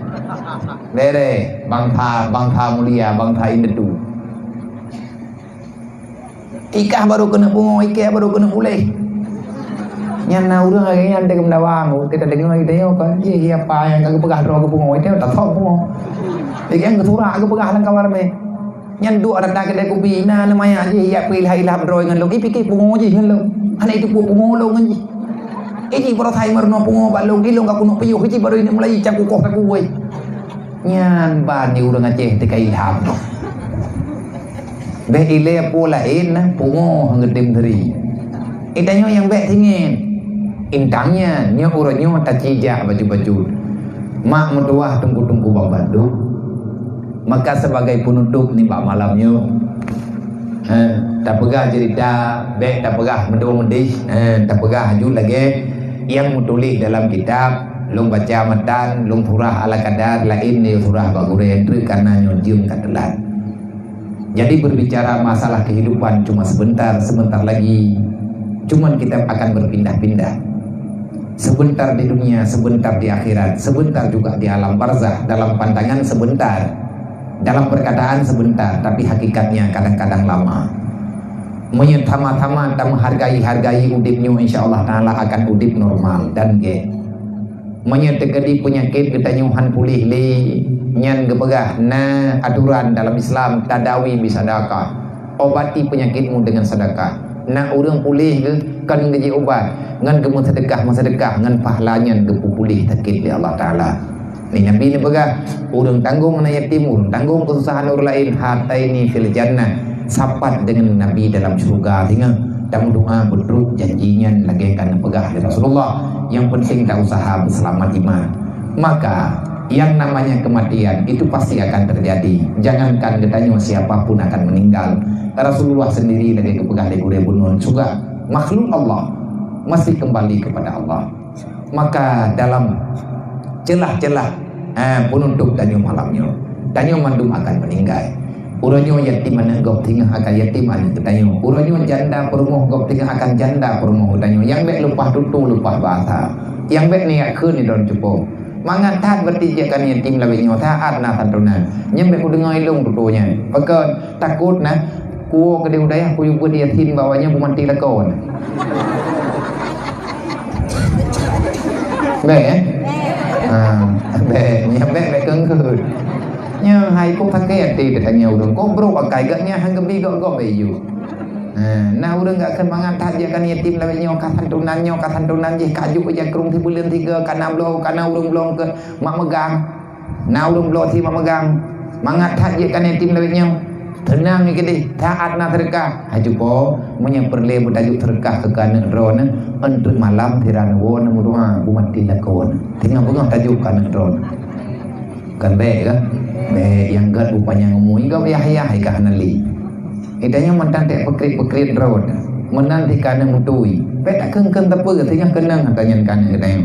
Dere, bansa, bansa mulia, bansa indatu. Ikah baru keuneuk pungo, ikah baru keuneuk puléh. Nyan na ureuëng lagée nyan teuh geumeudawa, kita deungoe, kita nyoe kan. Jih, apa nyang ka geupeugah droe keu pungo, itu tak tahu pungo. Ikah geusurak geupeugah lam kamar meh. Nyan duek rata keudè kupi, na neumayak jih, jak peuilah-ilah droe ngon lôn. Ipike pungo jih ngon lôn. Hana iteupeue pungo lôn ngon jih. Iji baroe sai meurunoe pungo bak lôn, ilôn ka keuneuk piôh, iji baroe ineuk mulai cak kukoh ka kuwai. Nyan ban di ureuëng Aceh teuka ilham. Bék ilée peue laén na, pungo hana tem seri. Geutanyoe nyang bék singieng. Intang nyan, nyoe uroe nyoe tacijak bacut-bacut. Mak meutuwah teungku-teungku bak bandum. Maka sebagai penutup nibak malam nyoe, eh, tapeugah cerita, bék tapeugah meudong meudeh, eh, tapeugah aju lagée nyang meutuléh dalam kitab, lôn baca matan, lôn surah ala kadar, laén nyoe surah bak gurée treuk karena nyoe jeuem ka teulat. Jadi berbicara masalah kehidupan cuma sebentar, sebentar lagi. Cuman kita akan berpindah-pindah. Sebentar di dunia, sebentar di akhirat, sebentar juga di alam barzah. Dalam pandangan sebentar, dalam perkataan sebentar, tapi hakikatnya kadang-kadang lama. Meunyoe sama-sama tameuhargai-hargai udeb nyoe, insya Allah Taala akan udeb normal dan gét. Meunyoe teukeudi peunyakét geutanyoe han puléh lé, nyan geupeugah na aturan dalam Islam, tadawi bisadaqah. Obati peunyakitmu dengan sedekah. Na ureuëng puléh geuh kon geujeuet ubat, ngon geumeusedekah-meusedekah ngon pahala nyan geupeupuléh sakét lé Allah Taala. Ni Nabi neupeugah, ureuëng tanggong aneuk yatim, ureuëng tanggong keususahan ureuëng laén, hataini fil jannah, sapat deungon Nabi dalam syeuruga singoh. Tameudoa beutrok janji nyan lagée ka neupeugah lé Rasulullah. Nyang penting ta usaha beuseulamat iman. Maka, yang namanya kematian itu pasti akan terjadi. Jangankan geutanyoe, siapa pun akan meninggal. Rasulullah sendiri lagée geupeugah lé gurée bunoe juga makhluk Allah, masih kembali kepada Allah. Maka dalam celah-celah, eh, penutup tanyoe malam nyoe, tanyoe mandum akan meninggai. Uroe nyoe yatim aneuk gob singoh akan yatim aneuk geutanyoe. Uroe nyoe janda peurumoh gob singoh akan janda peurumoh geutanyoe. Nyang bék leupah tutoe leupah basa. Nyang bék niyak kheun di dalam cupo. Mangat that berarti jeuet kan yatim lawét nyoe, that na santunan. Nyang bék kudeungoe ilong tutoe nyan. Pakon takot na. Kuwoe keudeh u dayah kuyue beuet yatim bak awaknyan beumanti lakoe. Bék, eh? Ha, bék. Nyan bék, bék keungkeut. Nyan hai kok sakét até teuka nyan ureuëng. Kok brok akai gak nyan han geubi gok-gok bak iyu. Ha, na ureuëng gak kheun mangat that jeuet kan yatim lawét nyoe ka santunan nyoe ka santunan jih ka juk jakrong sibuleuen tiga ka na bloe ka na ureuëng bloe keu mak meugang. Na ureuëng bloe si mak meugang, mangat that jeuet kan yatim lawét nyoe. Teunang keudeh, taát na seudeukah. Haju po, meunyoe peureulée beutajuk seudeukah keu aneuk droeneuh, eunteuk malam sira neuwoe neumeudoa beumanti lakoe. Teungoh beungoh tajuk keu aneuk droeneuh. Kan bék ka? Bék nyang gét beupanyang umu, gob yah-yah ka hana lé. Geutanyoe mantong teupeukrit-peukrit droe, meunan tika neumeutui. Bék takheun-kheun teupeu, singoh keunong ata nyan ka aneuk geutanyoe.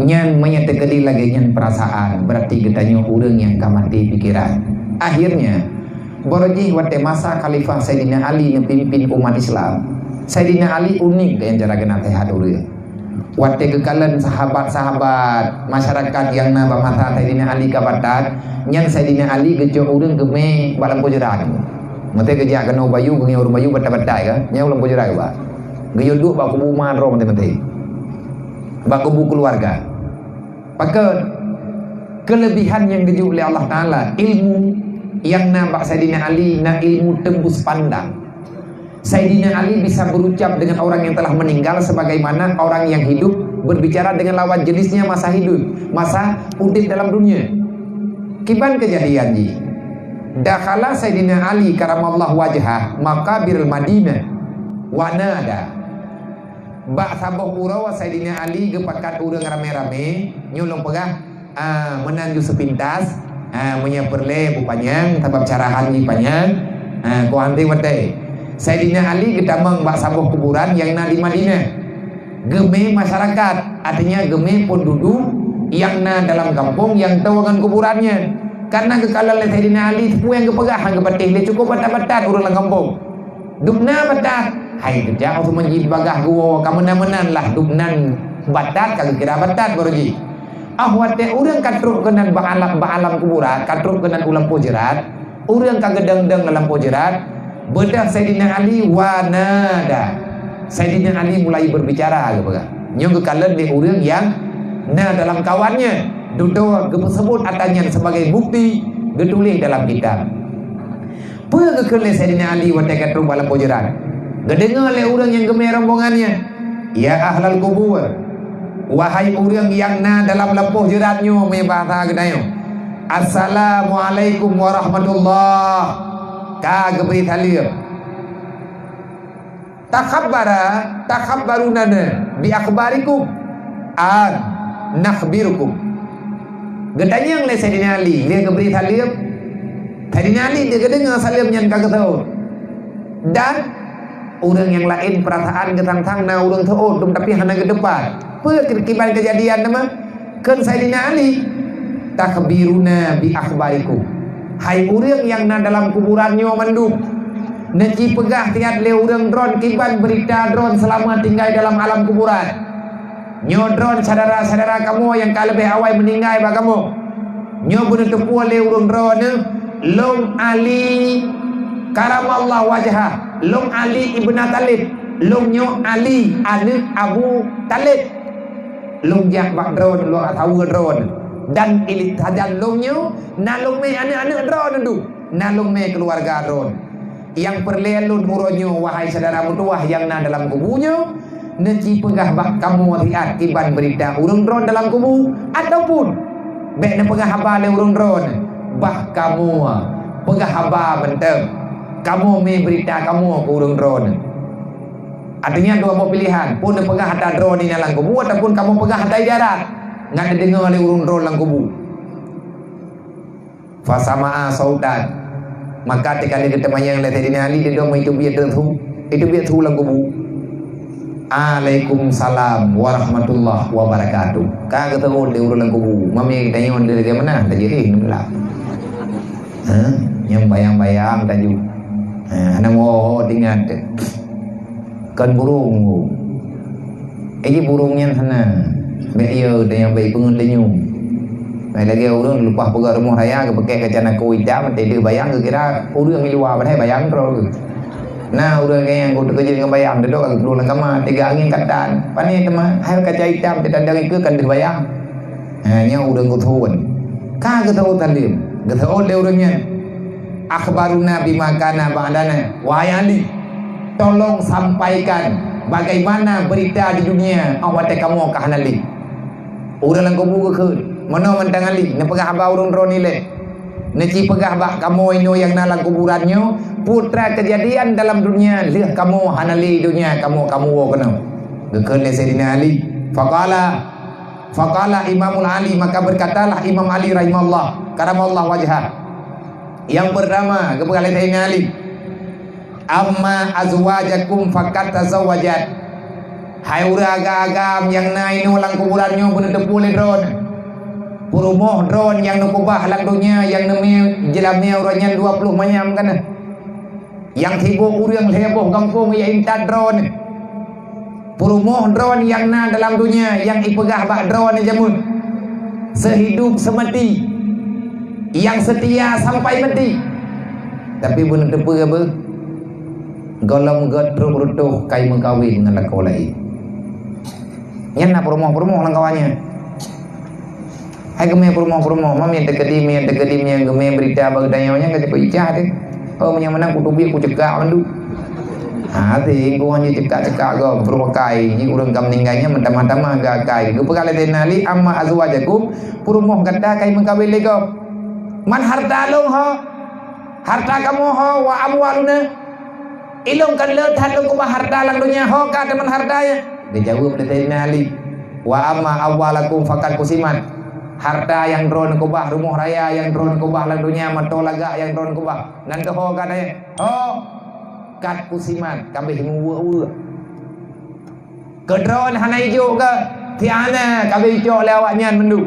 Nyan meunyoe teukeudi lagée nyan peurasaan, beurati geutanyoe ureuëng nyang ka maté pikeran. Akhirnya, baroe jih watée masa Khalifah Saidina Ali neupimpin umat Islam, Saidina Ali unik deungon cara geunaséhat ureuëng. Watée geukalon sahabat-sahabat, masyarakat nyang na bak masa Saidina Ali ka batat, nyan Saidina Ali geucok ureuëng geumé bak lampôh jeurat. Maté geujak keunoe bayu, geungieng ureuëng bayu batai-batai ka, nyan lampôh jeurat geuba. Geuyue duek bak kubu ma droe maté-maté. Bak kubu keuluwarga. Pakon? Keulebihan nyang geujok lé Allah Taala, ilmu nyang na bak Saidina Ali na ilmu tembus pandang. Saidina Ali bisa berucap dengan orang yang telah meninggal sebagaimana orang yang hidup berbicara dengan lawan jenisnya masa hidup, masa udeb dalam dunia. Kiban keujadian jih. Dakhala Saidina Ali karamallahu wajhah maqabiril Madinah wa nada. Bak saboh uroe Saidina Ali geupakat ureuëng ramé-ramé, nyoe lôn peugah, ah, meunan ju seupintas, Ha, meunyoe peureulée beu panyang, sabab carahan jih panyang. Ha, keu hana watée. Saidina Ali geutamong bak saboh kuburan nyang na di Madinah. Geumé masyarakat, artinya geumé peunduduek nyang na dalam gampông nyang toe ngon kuburan nyan. Karena geukalon lé Saidina Ali, peue nyang geupeugah han geupatéh lé, cukup batat-batat ureuëng lam gampông. Dubna batat, hai geujak Utsman jih bagah geuwoe, ka meunan-meunan lah dubnan batat, ka geukira batat baru jih. Ah, watée ureuëng ka trok keunan bak alam, bak alam kuburan, ka trok keunan u lampôh jeurat, ureuëng ka geudong-dong lam lampôh jeurat, beudôh Saidina Ali wa nada. Saidina Ali mulai berbicara, geupeugah. Nyoe geukalon lé ureuëng nyang na dalam kawan nyan, dudoe geupeusebut atra nyan sebagai bukti, geutuléh dalam kitab. Peue geukheun lé Saidina Ali watée ka trok bak lampôh jeurat? Geudeungoe lé ureuëng nyang geumé rombongan nyan, "Ya ahlal kubur, wahai ureuëng nyang na dalam lampôh jeurat nyoe," meu bahasa geutanyoe, "Assalamualaikum warahmatullah." Ka geubri saleuem. "Takhabbara, takhabbaruna bi akhbarikum, an nakhbirukum." Geutanyong lé Saidina Ali, lé geubri saleuem. Saidina Ali dia geudeungoe saleuem nyan ka geuseuôt. Dan ureuëng nyang laén peurasaan geusang-sang na ureuëng seuôt, tapi hana geuteupat. Peue kiban keujadian teuma? Kheun Saidina Ali, "Takhbiruna bi akhbarikum." Hai ureuëng nyang na dalam kuburan nyoe mandum, neuci peugah siat lé ureuëng droen kiban beurita droen seulama tinggai dalam alam kuburan. Nyoe droen syedara-syedara kamoe nyang ka leubeh awai meuninggai bak kamoe. Nyoe beuneuteupue lé ureuëng droeneuh, lôn Ali karamallahu wajhah, lôn Ali ibn Thalib, lôn nyoe Ali aneuëk Abu Thalib. Lôn jak bak droen, lôn saweue droen. Dan ilik sajan lôn nyoe, na lôn mé aneuëk-aneuëk droen dum, na lôn mé keuluwarga droen. Nyang peureulée lôn uroe nyoe, wahai syedara meutuwah nyang na dalam kubu nyoe, neuci peugah bak kamoe siat kiban beurita ureuëng droen dalam kubu, ataupun bék neupeugah haba lé ureuëng droen, bah kamoe peugah haba mantong, kamoe mé beurita kamoe keu ureuëng droen. Artinya dua boh pilihan, pun neupeugah atra droen nyang na lam kubu ataupun kamoe peugah atra ijarat nyang neudeungoe lé ureuëng droen lam kubu. Fasama'a sautan. Maka teuka lheueh geuteumanyong lé Saidina Ali, di dong itu biet su, itu biet su lam kubu. "Alaikumsalam warahmatullahi wabarakatuh." Ka geuseuôt lé ureuëng lam kubu. Mami tanyoe lé lagée meunan, tajih, eh, neumeulak. Ha? Nyang bayang-bayang taju. Ha, hana meuho-ho teuingat. Kon burung. Eh, ji burung nyan hana. Bék yo tanyong bék peungeut lenyum. Bék lagée ureuëng leupah peugah rumoh raya geupakai kaca nako itam, teuh bayang geukira ureuëng di luwa, padahai bayang droe geuh. Na ureuëng nyang geuteukeujeut ngon bayang, dudok ka geuplueng lam kama, tiga angin katan. Pane teuma, hai kaca itam, teuh tandang ikeue kan deuh bayang. Ha, nyoe ureuëng geuthon. Ka geuseuôt saleuem, geuseuôt lé ureuëng nyan. "Akhbaruna bima kana ba'dana." Wahai Ali, tolong sampaikan bagaimana berita di dunia óh watée kamoe ka hana lé. Ureuëng lam kubu geukheun, "Meunoe mantong Ali, neupeugah haba ureuëng droe ilée. Neuci peugah bak kamoe inoe nyang na lam kuburan nyoe, peue atra keujadian dalam dunia lheueh kamoe hana lé donya kamoe, kamoe woe keunoe." Geukheun lé Saidina Ali. Faqala Faqala Imamul Ali, maka berkatalah Imam Ali rahimahullah, karamallahu wajhah. Yang pertama, geupeugah lé Saidina Ali, "Amma azwajakum faqad tazawwajat." Hai ureuëng agam-agam nyang na inoe lam kuburan nyoe, beuneuteupeu lé droen. Peurumoh droen nyang neukeubah lam donya nyang neumé jeulamé uroe nyan dua ploh manyam kana. Nyang sibok ureuëng lhée boh gampông ya intat droen. Peurumoh droen nyang na dalam donya nyang ipeugah bak droen jameun, "Seuhidup seumati, nyang seutia sampai mati." Tapi beuneuteupeu beuh, gohlom gét trok reutôh kai meukawen ngon lakoe laén. Nyan na peurumoh-peurumoh lam kawan nyan. Hai geumé peurumoh-peurumoh, ma miet teukeudi, miet teukeudi, miet geumé beurita bak geutanyoe nyan ka ceupeuicah teuh. Oh, meunyoe meunan kuteubiet kucekak mandum. Ha, até ingkuan jicekak-cekak gob, beureukai, ji ureuëng ka meuninggai nyan meutamah-tamah geuakai. Geupeugah lé Saidina Ali, "Amma azwajakum, peurumoh gata kai meukawen lé gob." "Man harta lôn ho, harta kamoe ho, wa amwaluna?" "Ilôn kan le that lôn keubah harta lam donya ho ka teuma harta nyan." Geujaweueb lé Saidina Ali, "Wa amma amwalakum faqad qusimat." Harta nyang droeneuh keubah, rumoh raya nyang droeneuh keubah lam donya, moto lagak nyang droeneuh keubah. Nan teuho ka tanyong, "Ho, kat kusimat, ka abéh muweuek-weuek." Keudroe hana ijok keu, tiana ka abéh icok lé awaknyan mandum.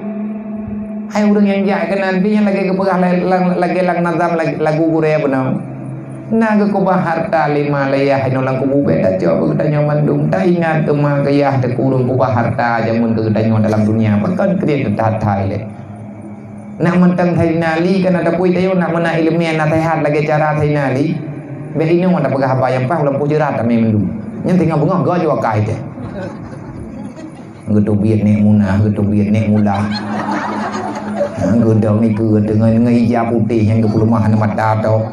Hai ureuëng nyang jak keunan, pih nyan lagée geupeugah la-, la-, lagée lam nazam lag-, lagu gurée bunoe. Na geukeubah harta lé ma lé yah inoe lam kubu, bék tacok keu geutanyoe mandum. Taingat teuma keu yah teungku ureuëng keubah harta jameun keu geutanyoe dalam dunia. Pakon kriet that-that hai lé. Nak mantong Saidina Ali kan ada pui tayo, nak meunan ileumèe naseuhat lagée cara Saidina Ali. Bék inong ada peugah haba nyang paih, ulang poh jeurat tamé mandum. Nyan teungoh beungoh goe jua kai teh. Geuteubiet nek munah, geuteubiet nek mulah. Geudong ikeue deungon, deungon ija putéh nyang geupeuleumah aneuk mata tok.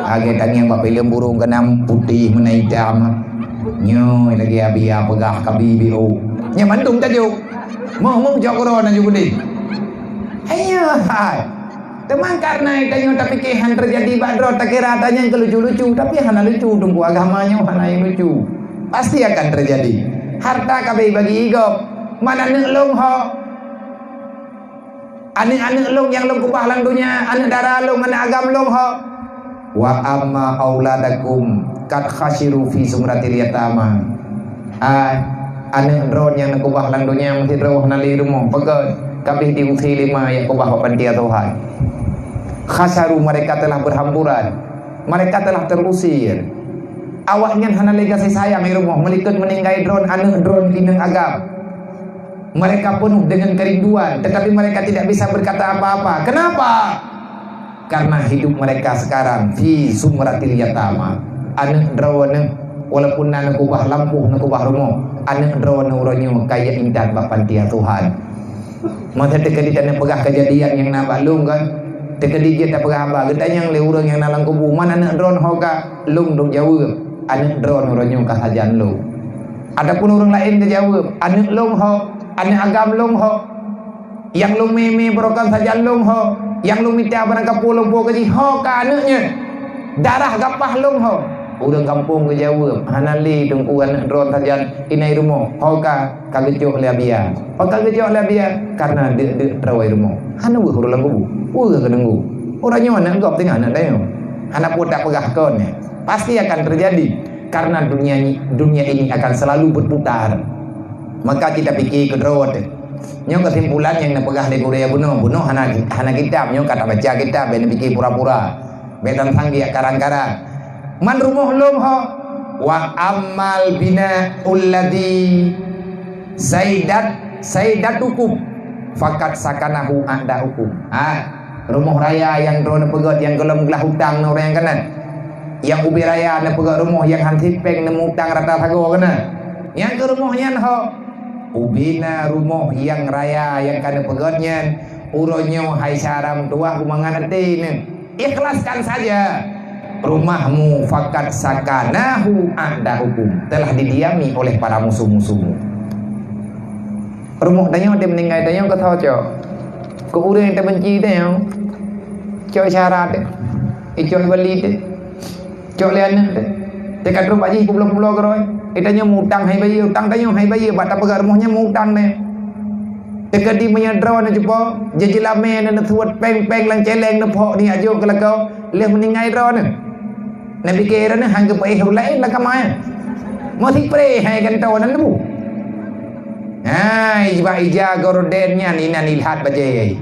Lagée tangieng bak filem burung keunam putéh meunan itam. Nyoe lagée Abia peugah ka B B O. Nyan mandum tajok. Moh-moh jok keudroe na jok udeh. Hai nyoe hai. Teuma kareuna tanyoe tapike han teujadi bak droe, takira tanyoe keu lucu-lucu, tapi hana lucu, teungku, agama nyoe hana nyang lucu. Pasti akan teujadi. Harta ka abéh bagi gob. Man aneuk lôn ho. Aneuk-aneuk lôn nyang lôn keubah lam donya, aneuk dara lôn, aneuk agam lôn ho. Wa amma auladakum qad khasiru fi zumratil yatama. Ah, aneuk droe nyang neukeubah lam donya meusidroe hana lé rumoh, peugét, ka abéh diusé lé ma jak keubah bak panti asuhan. Khasaru, mereka telah berhamburan, mereka telah terusir. Awaknyan hana lé gaséh sayang di rumoh, meulikot meuninggai droe aneuk droe inong agam. Mereka penuh dengan kerinduan, tetapi mereka tidak bisa berkata apa-apa. Kenapa? Karena hidup mereka sekarang fi zumratil yatama. Aneuk droeneuh, walaupun na neukeubah lampôh, neukeubah rumoh, aneuk droeneuh uroe nyoe ka jak intat bak panti asuhan. Masa teukeudi tanyoe peugah kejadian nyang na bak lôn kan, teukeudi jeuet tapeugah haba, geutanyong lé ureuëng nyang na lam kubu, "Man aneuk droeneuh ho ka?" Lôn dong jaweueb, "Aneuk droeneuh uroe nyoe ka sajan lôn." Ataupun ureuëng laén geujaweueb, "Aneuk lôn ho, aneuk agam lôn ho." Nyang lôn mé-mé baroekon sajan lôn ho, nyang lôn mita barang kapeue lôn po keu jih ho ka aneuk nyan. Darah gapah lôn ho. Ureuëng gampông geujaweueb, "Hana lé teungku, aneuk droeneuh sajan inai rumoh ho ka, ka geucok lé Abia." Pakon geucok lé Abia? Karena deuk-deuk droe rumoh. Hana weueh ureuëng lam kubu. Weueh keu teungku. Uroe nyoe aneuk gob teungoh aneuk tanyoe. Hana peue tapeugah kon nyan. Pasti akan terjadi. Karena dunia ni, dunia ini akan selalu berputar. Maka kita pikir keu droe teuh. Nyoe kesimpulan nyang neupeugah lé gurée bunoe. Bunoe hana, hana kitab, nyoe ka tabaca kitab, bék neupike pura-pura. Bék tan sanggiak karang-karang. Man rumoh lôn ho, wa ammal bina'ul ladzi saidat, saidatukum faqad sakanahu a'da'ukum. Ha, rumoh raya nyang droeneuh peugét nyang gohlom glah utang ngon ureuëng nyang keunan. Nyang ubé raya neupeugét rumoh nyang han sipéng neumutang rata sagoe keunan. Nyang keu rumoh nyan ho, ubé na rumoh nyang raya nyang ka neupeugét nyan, uroe nyoe hai syara meutuwah beumangat até neuh. Ikhlaskan saja. Rumahmu faqad sakanahu a'da'ukum, telah didiami oleh para musuh-musuhmu. Rumoh tanyoe di meuninggai tanyoe keu tho cok. Keu ureuëng nyang tabenci tanyoe, cok syara teuh, icok bali teuh, cok lé aneuk teuh. Teuka trok bak jih peubulo-pulo keudroe. Tanyoe mutang hai bayeue, utang tanyoe hai bayeue, bak tapeugah rumoh nyan mutang nyan. Teukeudi meunyoe droeneuh cupo, jeujilamé neusuet péng-péng lam céléng neuphok nijak jok keu lakoe, lheueh meuninggai droeneuh. Neupike droeneuh han geupeuéh ureuëng laén lam kama nyan. Meusipré hai gantoe nan leubeh. Hai, bak ija gorden nyan inan ilhat bajée.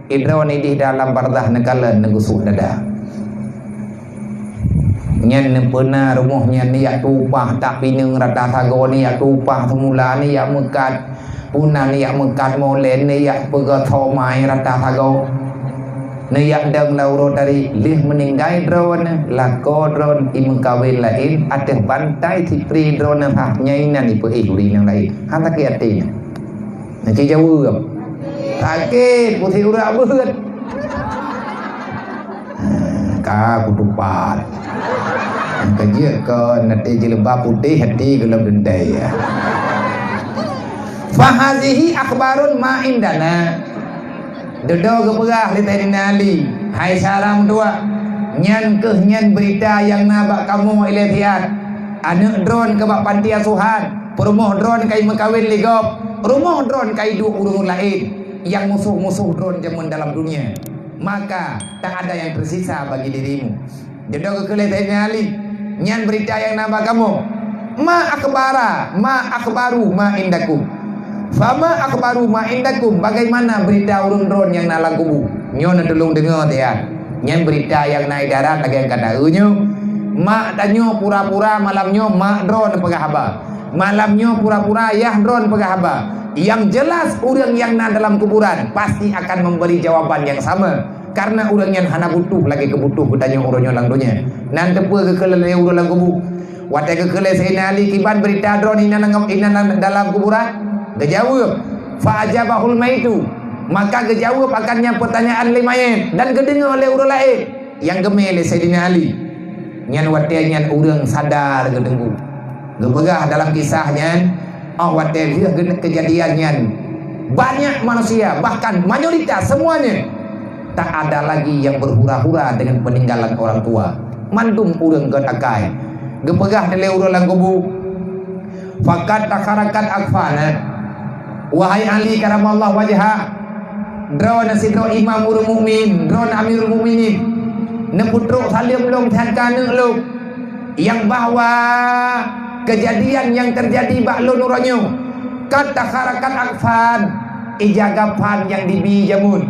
Idroe nidih dalam barzah neukalon neugusuk dada. Nyan neupeuna rumoh nyan nijak tupah tak pineung rata sagoe, nijak tupah seumula, nijak meukat punan, nijak meukat molen, nijak peugah thomai rata sagoe. Nijak dong lam uroe tadi lheueh meuninggai droeneuh, lakoe droeneuh imeukawen laén ateueh bantai sipré droeneuh hah nyang inan ipeuéh ureuëng nyang laén. Han sakét até nyan. Nyan cit jaweueb. Sakét, putéh urat beuet. Ka kutupat. Ka jeuet kon até jilbab putéh, até gohlom teuntée. Fahazihi akhbarun ma indana. Dudoe geupeugah lé Saidina Ali, "Hai syara meutuwah, nyan kheueh nyan beurita nyang na bak kamoe ilée siat. Aneuk droeneuh ka bak panti asuhan, peurumoh droeneuh ka imeukawen lé gob, rumoh droeneuh ka iduek ureuëng laén. nyang musoh-musoh droen jameun dalam dunia, maka tak ada yang tersisa bagi dirimu. Jeuet geukheun lé Saidina Ali, nyan beurita nyang na bak kamoe. Ma akhbara, ma akhbaru ma indakum. Fama akhbaru ma indakum, bagaimana beurita ureuëng droen nyang na lam kubu? Nyoe na tulông deungoe tian. Nyan beurita nyang na idarat lagée nyang ka taeu nyoe. Mak tanyoe pura-pura malam nyoe mak droen peugah haba. Malam nyoe pura-pura yah droen peugah haba. Yang jelas ureuëng nyang na dalam kuburan pasti akan memberi jawaban yang sama. Karena ureuëng nyan hana butuh lagée keubutuh geutanyoe uroe nyoe lam donya. Nan teupeue geukheun lé ureuëng lam kubu. Watée geukheun lé Saidina Ali kiban beurita droen inan, inan dalam kuburan, geujaweueb, fa ajabahul maitu. Maka geujaweueb akan nyan peutanyaan lé mayét dan geudeungoe lé ureuëng laén nyang geumé lé Saidina Ali. Nyan watée nyan ureuëng sadar geuteungku. Geupeugah dalam kisah nyan, oh watée lheueh keujadian nyan, banyak manusia, bahkan mayoritas semuanya, tak ada lagi yang berhura-hura dengan peninggalan orang tua. Mandum ureuëng gét akai. Geupeugah lé ureuëng lam kubu, "Faqad takharakat akfana." Wahai Ali karamallahu wajha, droeneuh sidroe imam ureuëng mukmin, droeneuh Amirul Mukminin, neupeutrok saleuem lôn that keu aneuëk lôn, nyang bahwa keujadian nyang teujadi bak lôn uroe nyoe, qad takharakat akfan, ija gaphan nyang dibi jameun.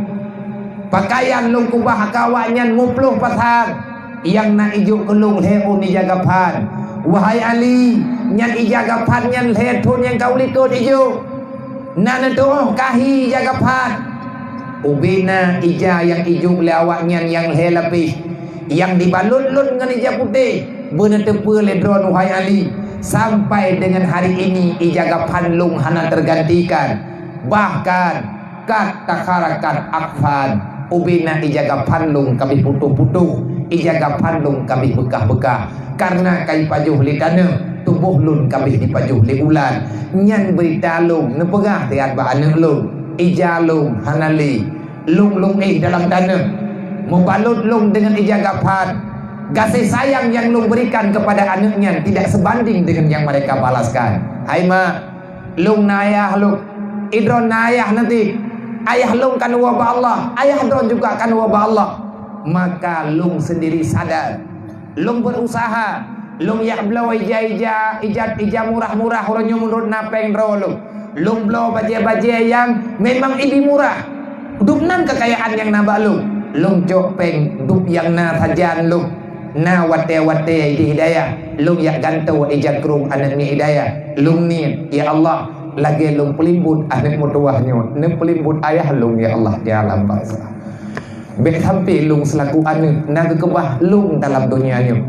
Pakaian lôn kubah keu awaknyan muploh pasang, nyang na ijok keu lôn lhée ôn ija gaphan. Wahai Ali, nyan ija gaphan nyan lhée thon nyang ka u likot ijok. Na neutuoh kahi ija gaphan. Ubena ija nyang ijok lé awaknyan nyang lhée lapéh, nyang dibalot lôn ngon ija putéh, beuneuteupeu lé droeneuh wahai Ali, sampai deungon hari ini ija gaphan lôn hana teugantikan. Bahkan, qad takharakat akfan, ubena ija gaphan lôn ka abéh putôh-putôh, ija gaphan lôn ka abéh beukah-beukah. Kareuna ka ipajoh lé taneuh, tuboh lôn ka abéh dipajoh lé ulat. Nyan beurita lôn neupeugah siat bak aneuëk lôn, ija lôn hana lé. Lôn lôn éh dalam taneuh, meubalot lôn deungon ija gaphan. Gaséh sayang nyang lôn beurikan keupada aneuëk nyan tidak sebanding deungon nyang meureka balaskan. Hai mak, lôn na ayah lôn, idroe na ayah nanti. Ayah lôn kan woe bak Allah, ayah droe juga kan woe bak Allah. Maka lôn seundiri sadar. Lôn beurusaha, lôn yak bloe ija-ija, ija, ija murah-murah uroe nyoe meunurot na péng droe lôn. Lôn bloe bajée-bajée nyang memang ibi murah. Dum nan keukayaan nyang na bak lôn. Lôn cok péng dum nyang na sajan lôn. Na watée-watée di Hidayah, lôn yak gantoe ija krueng aneuëk miet Hidayah. Lôn niet, ya Allah, lagée lôn peulimbot aneuëk meutuwah nyoe, neupeulimbot ayah lôn, ya Allah, di alam barzakh. Bék sampai lôn seulaku aneuëk na geukeubah lôn dalam donya nyoe.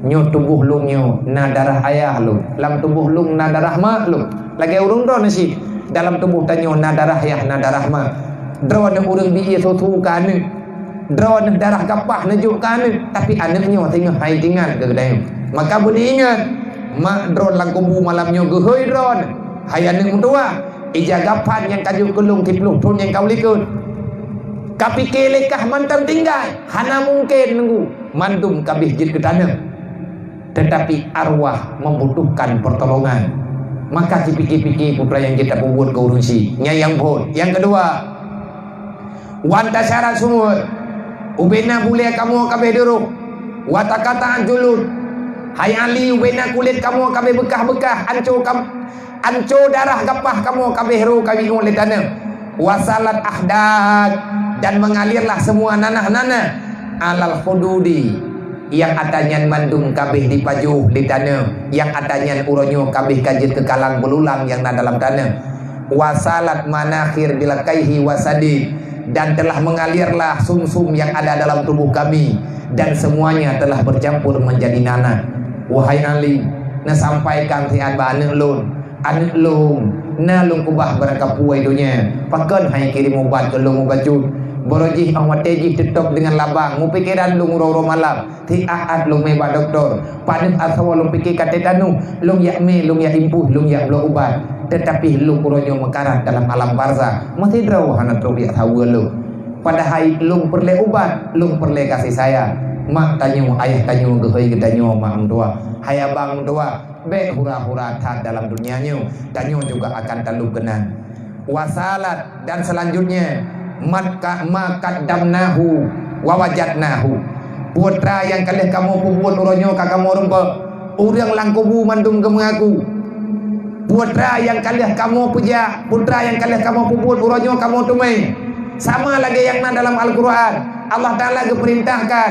Nyoe tuboh lôn nyoe na darah ayah lôn, lam tuboh lôn na darah mak lôn. Lagée ureuëng droeneuh cit, dalam tuboh tanyoe na darah yah, na darah mak. Droeneuh ureuëng bi ie susu keu aneuëk, droeneuh darah gapah neujok keu aneuëk, tapi aneuëk nyoe singoh hai tinggai keu geutanyoe. Maka beuneuingat, mak droeneuh lam kubu malam nyoe geuhôi droeneuh, hai aneuëk meutuwah. Ija gaphan nyang ka jok keu lôn siplôh thon nyang ka u likot. Ka pike lé kah mantong tinggai, hana mungken nunggu, mandum ka abéh jeuet keu taneuh. Tetapi arwah membutuhkan pertolongan. Maka sipike-pike peue nyang jeuet tapeubuet keu ureuëng syiek. Nyan nyang phôn. Nyang keudua, wan tasyarat sumur, ubena bulée kamoe ka abéh duroh. Wa taqatta'at julud. Hai Ali, ubena kulét kamoe ka abéh beukah-beukah, anco kam-, anco darah gapah kamoe ka abéh ro ka abéh ingoe lé taneuh. Wasalat ahdad, dan mengalirlah semua nanah-nanah alal hududi, nyang ata nyan mandum ka abéh dipajoh lé taneuh, nyang ata nyan uroe nyoe ka abéh ka jeuet keu kalang beululang nyang na dalam taneuh. Wasalat manakhir bil kaihi wasadid, dan telah mengalirlah sumsum yang ada dalam tubuh kami, dan semuanya telah bercampur menjadi nanah. Wahai Ali, neusampaikan siat bak aneuëk lôn, aneuëk lôn, na lôn keubah beurangkapeue donya, pakon hai kirém ubat keu lôn mubacut. Barô jih 'oh watée jih teutôb deungon labang, meupikeran lôn uroe-uroe malam. Siat-at lôn mé bak dokto, paneuk asoe lôn pike ka tetanuh, lôn yak mé, lôn yak impôh, lôn yak bloe ubat, teutapi lôn uroe nyoe meukarat dalam alam barzakh, meusidroe hana trok yak saweue lôn. Padahai lôn peureulée ubat, lôn peureulée gaséh sayang. Mak tanyoe, ayah tanyoe geuhôi geutanyoe mak meutuwah. Hai abang meutuwah, bék hura-hura that dalam donya nyoe, tanyoe juga akan talôb keunan. Wasalat, dan selanjutnya, mat ka, ma qaddamnahu wa wajadnahu. Peue teuma nyang ka lheueh kamoe peubuet uroe nyoe ka kamoe rumpok. Ureuëng lam kubu mandum geumeungaku. Peue teuma nyang ka lheueh kamoe peujak, peue teuma nyang ka lheueh kamoe peubuet uroe nyoe kamoe teumé. Sama lagée nyang na dalam Al-Qur'an, Allah Taala geupeurintahkan,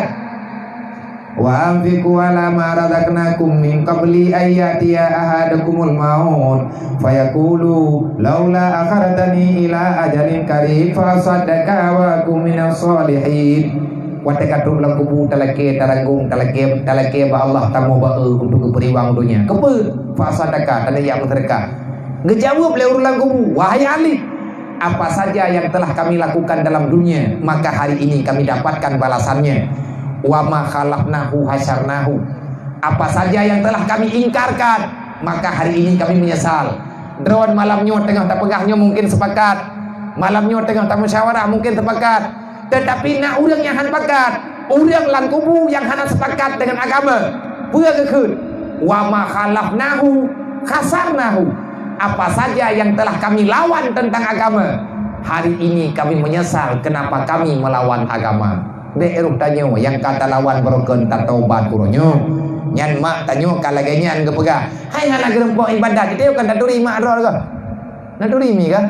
"Wa anfiqu ala ma razaqnakum min qabli an ya'tiya ahadakumul maut fayaqulu laula akhartani ila ajalin qarib fa asaddaqa wa akun minas shalihin." Watée ka trok lam kubu talakée, taranggong, talakée, talakée bak Allah, tamoe bak Eu untuk geupeuriwang donya. Keupeue? Fa asaddaqa, tanda jak meuseudeukah. Geujaweueb lé ureuëng lam kubu, "Wahai Ali, apa saja yang telah kami lakukan dalam dunia, maka hari ini kami dapatkan balasannya. Wa ma khalafnahu hasyarnahu. Apa saja yang telah kami ingkarkan, maka hari ini kami menyesal." Droe malam nyoe teungoh tapeugah nyoe mungkin sepakat. Malam nyoe teungoh tamusyawarah mungkin sepakat. Teutapi na ureuëng nyang hana sepakat, ureuëng lam kubu nyang hana sepakat deungon agama. Peue geukheun? "Wa ma khalafnahu khasarnahu." Apa saja yang telah kami lawan tentang agama, hari ini kami menyesal kenapa kami melawan agama. Bék roh tanyoe nyang ka talawan beurokon tatobat uroe nyoe. Nyan mak tanyoe ka lagée nyan geupeugah, "Hai hana geurumpok iébadat, geutanyoe kan taturi mak droe lagée." Taturi mi ka?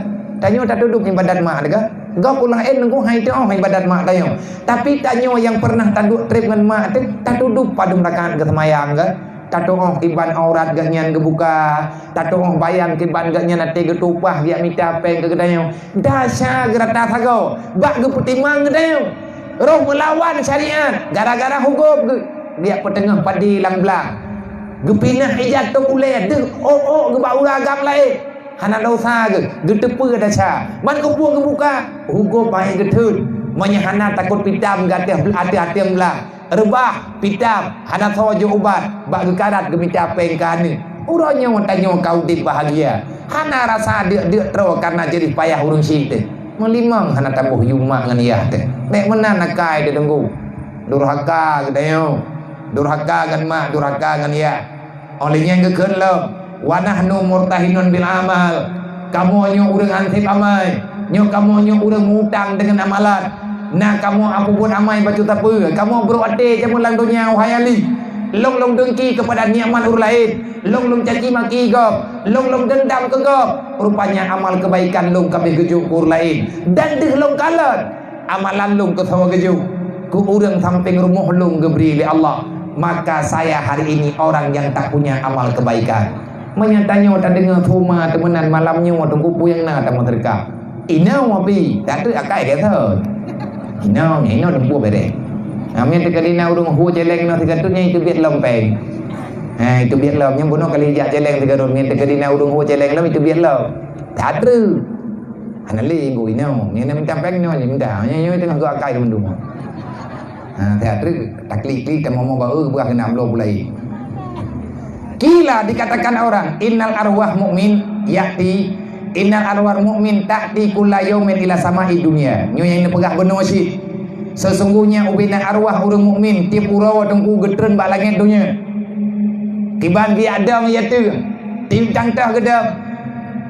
Tanyoe tatudub iébadat mak teuh ka? Gob ureuëng laén nunggu hai teuh iébadat mak tanyoe. Tapi tanyoe nyang pernah taduek treb ngon mak teuh, tatudub padum rakaat geuseumayang ka? Tatuoh kiban aurat geuhnyan geubuka, tatuoh bayan kiban geuhnyan até geutupah geujak mita péng keu geutanyoe. Dasya geurata sagoe bak geupeutimang geutanyoe. Roh meulawan syariat gara-gara hugôb geu-, geujak peuteungoh padé lam blang. Geupinah ija tông ulée deuh ôk-ôk geuba ureuëng agam laén. Hana desya geuh, geuteupeue desya. Man keupeue geubuka, hugôb hai geutheun. Meunyoe hana takot pitam geuateueh ateueh-ateueh blang. Reubah, pitam, hana soe jok ubat, bak geukarat geumita péng keu aneuk. Uroe nyoe tanyoe ka udeb bahagia. Hana rasa deuk-deuk troe kareuna jeuet payah ureuëng syiek teuh. Meulimong hana taboh yue mak ngon yah teuh. Bék meunan akai teuh teungku. Durhaka geutanyoe. Durhaka ngon mak, durhaka ngon yah. Óh lheueh nyan geukheun lom, "Wa nahnu murtahinun bil amal." Kamoe nyoe ureuëng anseb amai. Nyoe kamoe nyoe ureuëng mutang deungon amalan. Na kamoe apeubuet amai bacut sapeue, kamoe brok até jameun lam donya, wahai Ali. Lôn lôn dengki keupada nikmat ureuëng laén. Lôn lôn caci maki gob. Lôn lôn deundam keu gob. Rupanya amal keubaikan lôn ka abéh geujok keu ureuëng laén. Dan deuh lôn kalon. Amalan lôn keu saboh geujok, keu ureuëng sampéng rumoh lôn geubri lé Allah, maka saya hari ini orang yang tak punya amal kebaikan. Meunyoe tanyoe tadeungoe su ma teumeunan malam nyoe teungku, peue nyang na tameuseudekah. Inoe api, tak treuk akai gata. Inoe, inoe teumpu bereh. Amin teuka dina ureuëng hu celeng inoe sigatot nyan itu biet lom péng. Ha, itu biet lom, nyan bunoe kali jak celeng sigatot, amin teuka dina ureuëng hu celeng lom itu biet lom. Tak treuk. Hana lé geuh inoe, nyan na minta péng nyoe, minta. Nyoe, nyoe teungoh geuakai mandum. Ha, that treuk taklik-klik teuma mau bak, eh, buah keunan bloe pulai. Qila, dikatakan orang, "Innal arwah mukmin ya'ti, innal arwah mukmin ta'ti kulla yaumin ila sama'i dunya." Nyoe nyang neupeugah bunoe cit. Sesungguhnya ubena arwah ureuëng mukmin tieb uroe teungku geutreun bak langét donya. Kiban di Adam ya tu, tim tangtah gedam.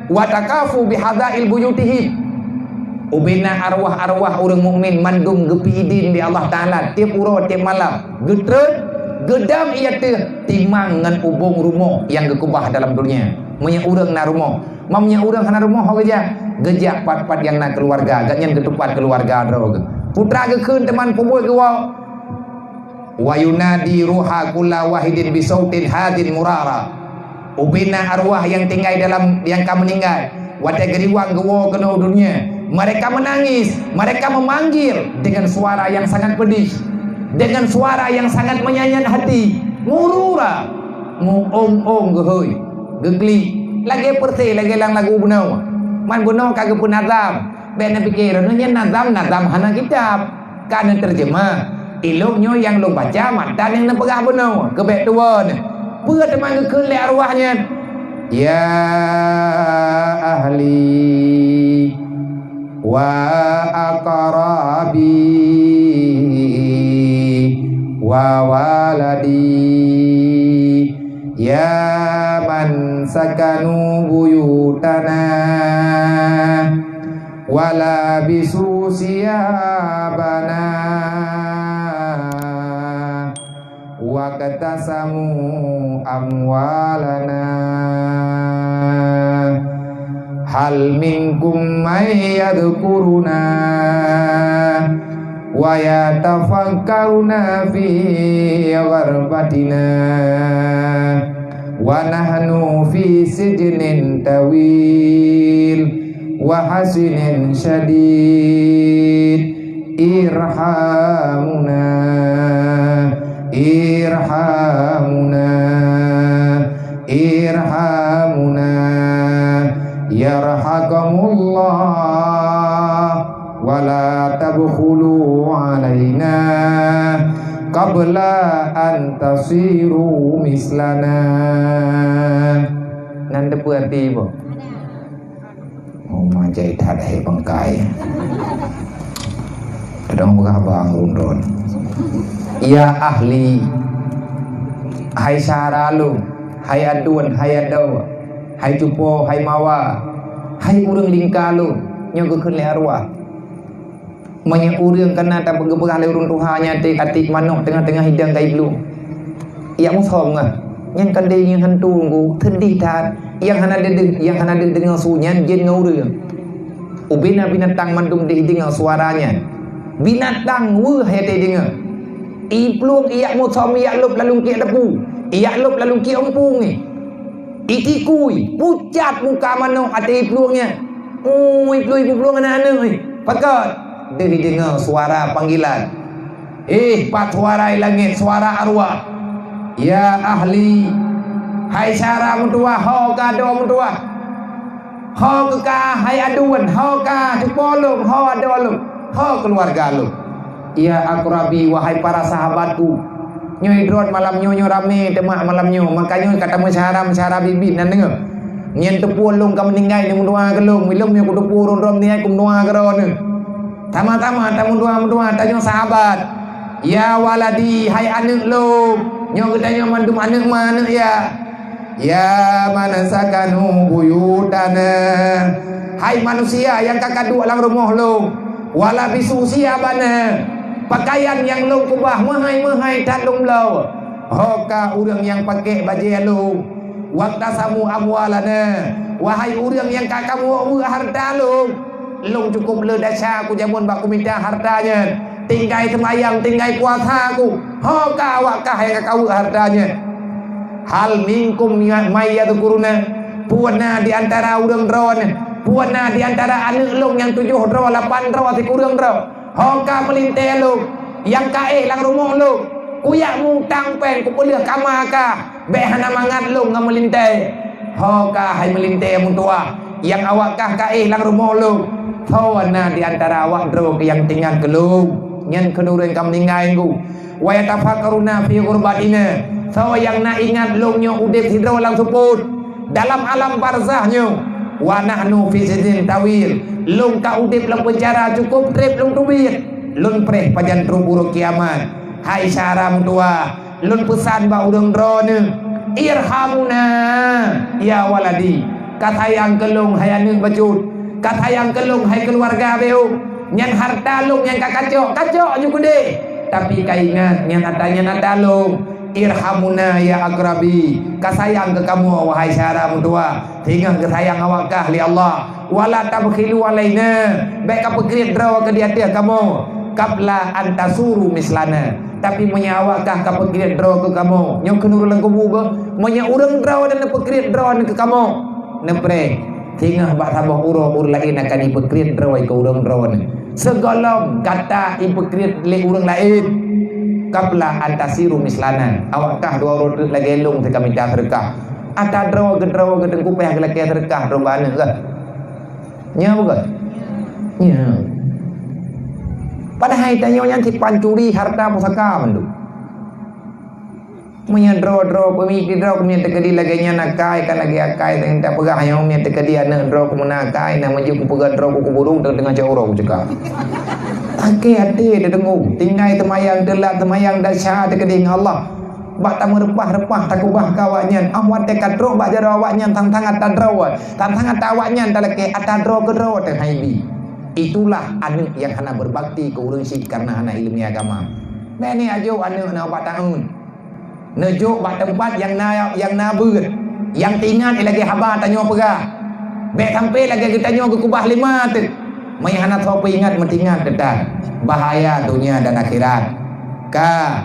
Wa takafu bihadzail buyutihim. Ubena arwah-arwah ureuëng mukmin mandum geupeuidin di Allah Taala tieb uroe tieb malam. Geutreun, geudam ia teuh timang ngon ubong rumoh nyang geukeubah dalam dunia. Meunyoe ureuëng na rumoh, meunyoe ureuëng hana rumoh ho geujak, geujak pat-pat nyang na keuluwarga, gobnyan geutupat keuluwarga droe geuh. Putra geukheun teuma peubuet geuwoe. Wa yunadi ruha kulla wahidin bisautin hadin murara. Ubena arwah nyang tinggai dalam nyang ka meuninggai, watée geuriwang geuwoe keunoe dunia, mereka menangis, mereka memanggil dengan suara yang sangat pedih, dengan suara yang sangat menyayat hati, murura, muong-ong geuhôi, geuklik, lagée peureuté, lagée lam lagu bunoe. Man bunoe ka geupeunazam, bék neupike droeneuh nyan nazam, nazam hana kitab. Ka neuteurjeumah, ilok nyoe nyang lôn baca matan nyang neupeugah bunoe, keubek tuwoe nyoe. Peue teuma geukheun lé arwah nyan? Ya ahli wa aqrabi wa waladi, ya man sakanu buyutana. Labisu siyabana waqtasamu amwalana. Hal minkum may yadhkuruna wa yatafakkaruna fi ghurbatina wa nahnu fi sijnin tawil wa hasnin syadid. Irhamuna, irhamuna, irhamuna, yarhakumullah, wa la tabkhulu alaina qabla an tasiru mislana. Nan teupeu até boh. Oh, manjai that hai bangkai. Kadang beurabang rundon. Ya ahli, hai syara lôn, hai aduen, hai adoe, hai cupo, hai mawa, hai ureuëng lingka lôn, nyoe geukheun lé arwah. Meunyoe ureuëng kana tapeugeubeulah lé ureuëng tuha nyan até-até manok teungoh-teungoh idong ka iplueng, yak musom ngah. Nyan kan deuh nyang hantu ngku, seudeh that. Nyang hana deudeuh, nyang hana deudeuh deungoe su nyan jén ngon ureuëng. Ubena binatang mandum deuh ideungoe suara nyan. Binatang weueh até ideungoe. Iplueng, yak musom, yak lôb lalung kiek depu, yak lôb lalung kiek umpung ngi. Itikui, pucat muka manok até iplueng nyan. Ui, plueng, iplueng aneuk-aneuk, ih. Pakon? Deuh ideungoe suara panggilan. Ih, pat suara i langét, suara arwah. Ya ahli, hai syara meutuwah, ho ka adoe meutuwah. Ho ka hai aduen, ho ka cupo lôn, ho adoe lôn, ho keuluwarga lôn. Ya aqrabi, wahai para sahabatku, nyoe droe malam nyoe, nyoe ramé teuma malam nyoe, maka nyoe ka tameusyara-meusyara biet-biet nan deungoe. Nyan teupeu lôn ka meuninggai, neumeudoa keu lôn, ilôn nyoe kuteupeu ureuëng droe meuninggai, kumeudoa keu droeneuh. Sama-sama tameudoa-meudoa, tanyoe sahabat. Ya waladi, hai aneuëk lôn, nyoe geutanyoe mandum aneuëk ma, aneuëk ya. Ya man sakanu buyutana, hai manusia nyang ka kaduek lam rumoh lôn, walabisu siyabana, pakaian nyang lôn keubah meuhai-meuhai that lôn bloe, ho ka ureuëng nyang pakék bajée lôn, waqtasamu amwalana, wahai ureuëng nyang ka kamu weuek hareuta lôn. Lôn cukôp le desya ku jameun bak kumita hareuta nyan, tinggai seumayang, tinggai puasa ku, ho ka awak kah nyang ka kaweuek hareuta nyan. Hal minkum may yadhkuruna, peue na di antara ureuëng droeneuh, peue na di antara aneuëk lôn nyang tujoh droe, lapan droe, sikureueng droe, ho ka meulintée lôn, nyang ka éh lam rumoh lôn, kuyak mutang péng, kupeuleueh kama kah, bék hana mangat lôn ngon meulintée. Ho ka hai meulintée meutuwah, nyang awak kah ka éh lam rumoh lôn, soe na di antara awak droe nyang teuingat keu lôn, nyan keuneurang ka meuninggai ngku. Wa yatafakkaruna fi ghurbatina, soe nyang na ingat lôn nyoe udeb sidroe lam seupôt, dalam alam barzah nyoe. Wa nahnu fi sijnin tawil, lôn ka udeb lam peunjara cukôp treb lôn teubiet, lôn preh pajan trôk uroe kiamat. Hai syara meutuwah, lôn peusan bak ureuëng droeneuh, irhamuna, ya waladi, ka sayang keu lôn hai aneuëk bacut, ka sayang keu lôn hai keuluwarga beuh. Nyan hareuta lôn nyang ka kacok, kacok ju keudeh, tapi ka ingat nyan atra, nyan atra lôn. Irhamuna ya aqrabi, ka sayang keu kamoe wahai syara meutuwah, singoh geusayang awak kah lé Allah. Wala tabkhilu alaina, bék kapeukriet droe keu di ateueh kamoe, qabla an tasuru mislana. Tapi meunyoe awak kah kapeukriet droe keu kamoe, nyoe keuneurang lam kubu beuh, meunyoe ureuëng droe dan neupeukriet droe keu kamoe, neupreh, singoh bak saboh uroe ureuëng laén akan jipeukriet droe keu ureuëng droe. Sigohlom gata jipeukriet lé ureuëng laén, qabla an tasiru mislana. Awak kah dua uroe teuk lagée lôn teuka mita seudeukah. Atra droe keu droe keu teungku payah geulakée seudeukah droe bak aneuëk kah. Nya bukan? Nya. Padahai tanyoe nyan sipancuri harta pusaka mandum. Meunyoe droe-droe peumiet droe, meunyoe teukeudi lagée nyan akai, kan lagée akai, dan tapeugah nyoe, meunyoe teukeudi aneuëk droe ku meunan akai, na meujeuet kupeugah droe ku kuburung, teungoh cok uroe kuceuka. Akai até teudeungoe, tinggai teumayang, teulat teumayang, desya teukeudi ngon Allah. Bak tameureupah-reupah takeubah keu awaknyan, ah watée ka trok bak jaroe awaknyan, sang-sang atra droe, sang-sang atra awaknyan talakée, atra droe keu droe teuhai bi. Itulah aneuk nyang hana beubakti keu ureueng syiek kareuna hana ileumèe agama. Bèk ni ajok aneuk na bak taun. Neujok bak teumpat nyang na, nyang na beuet, nyang teuingat lagèe haba tanyoe peugah. Bèk sampoe lagèe geutanyoe geukeubah lé ma teuh. Meunyo hana soe peuingat, meutingat teuh that. Bahaya donya dan akhirat. Ka,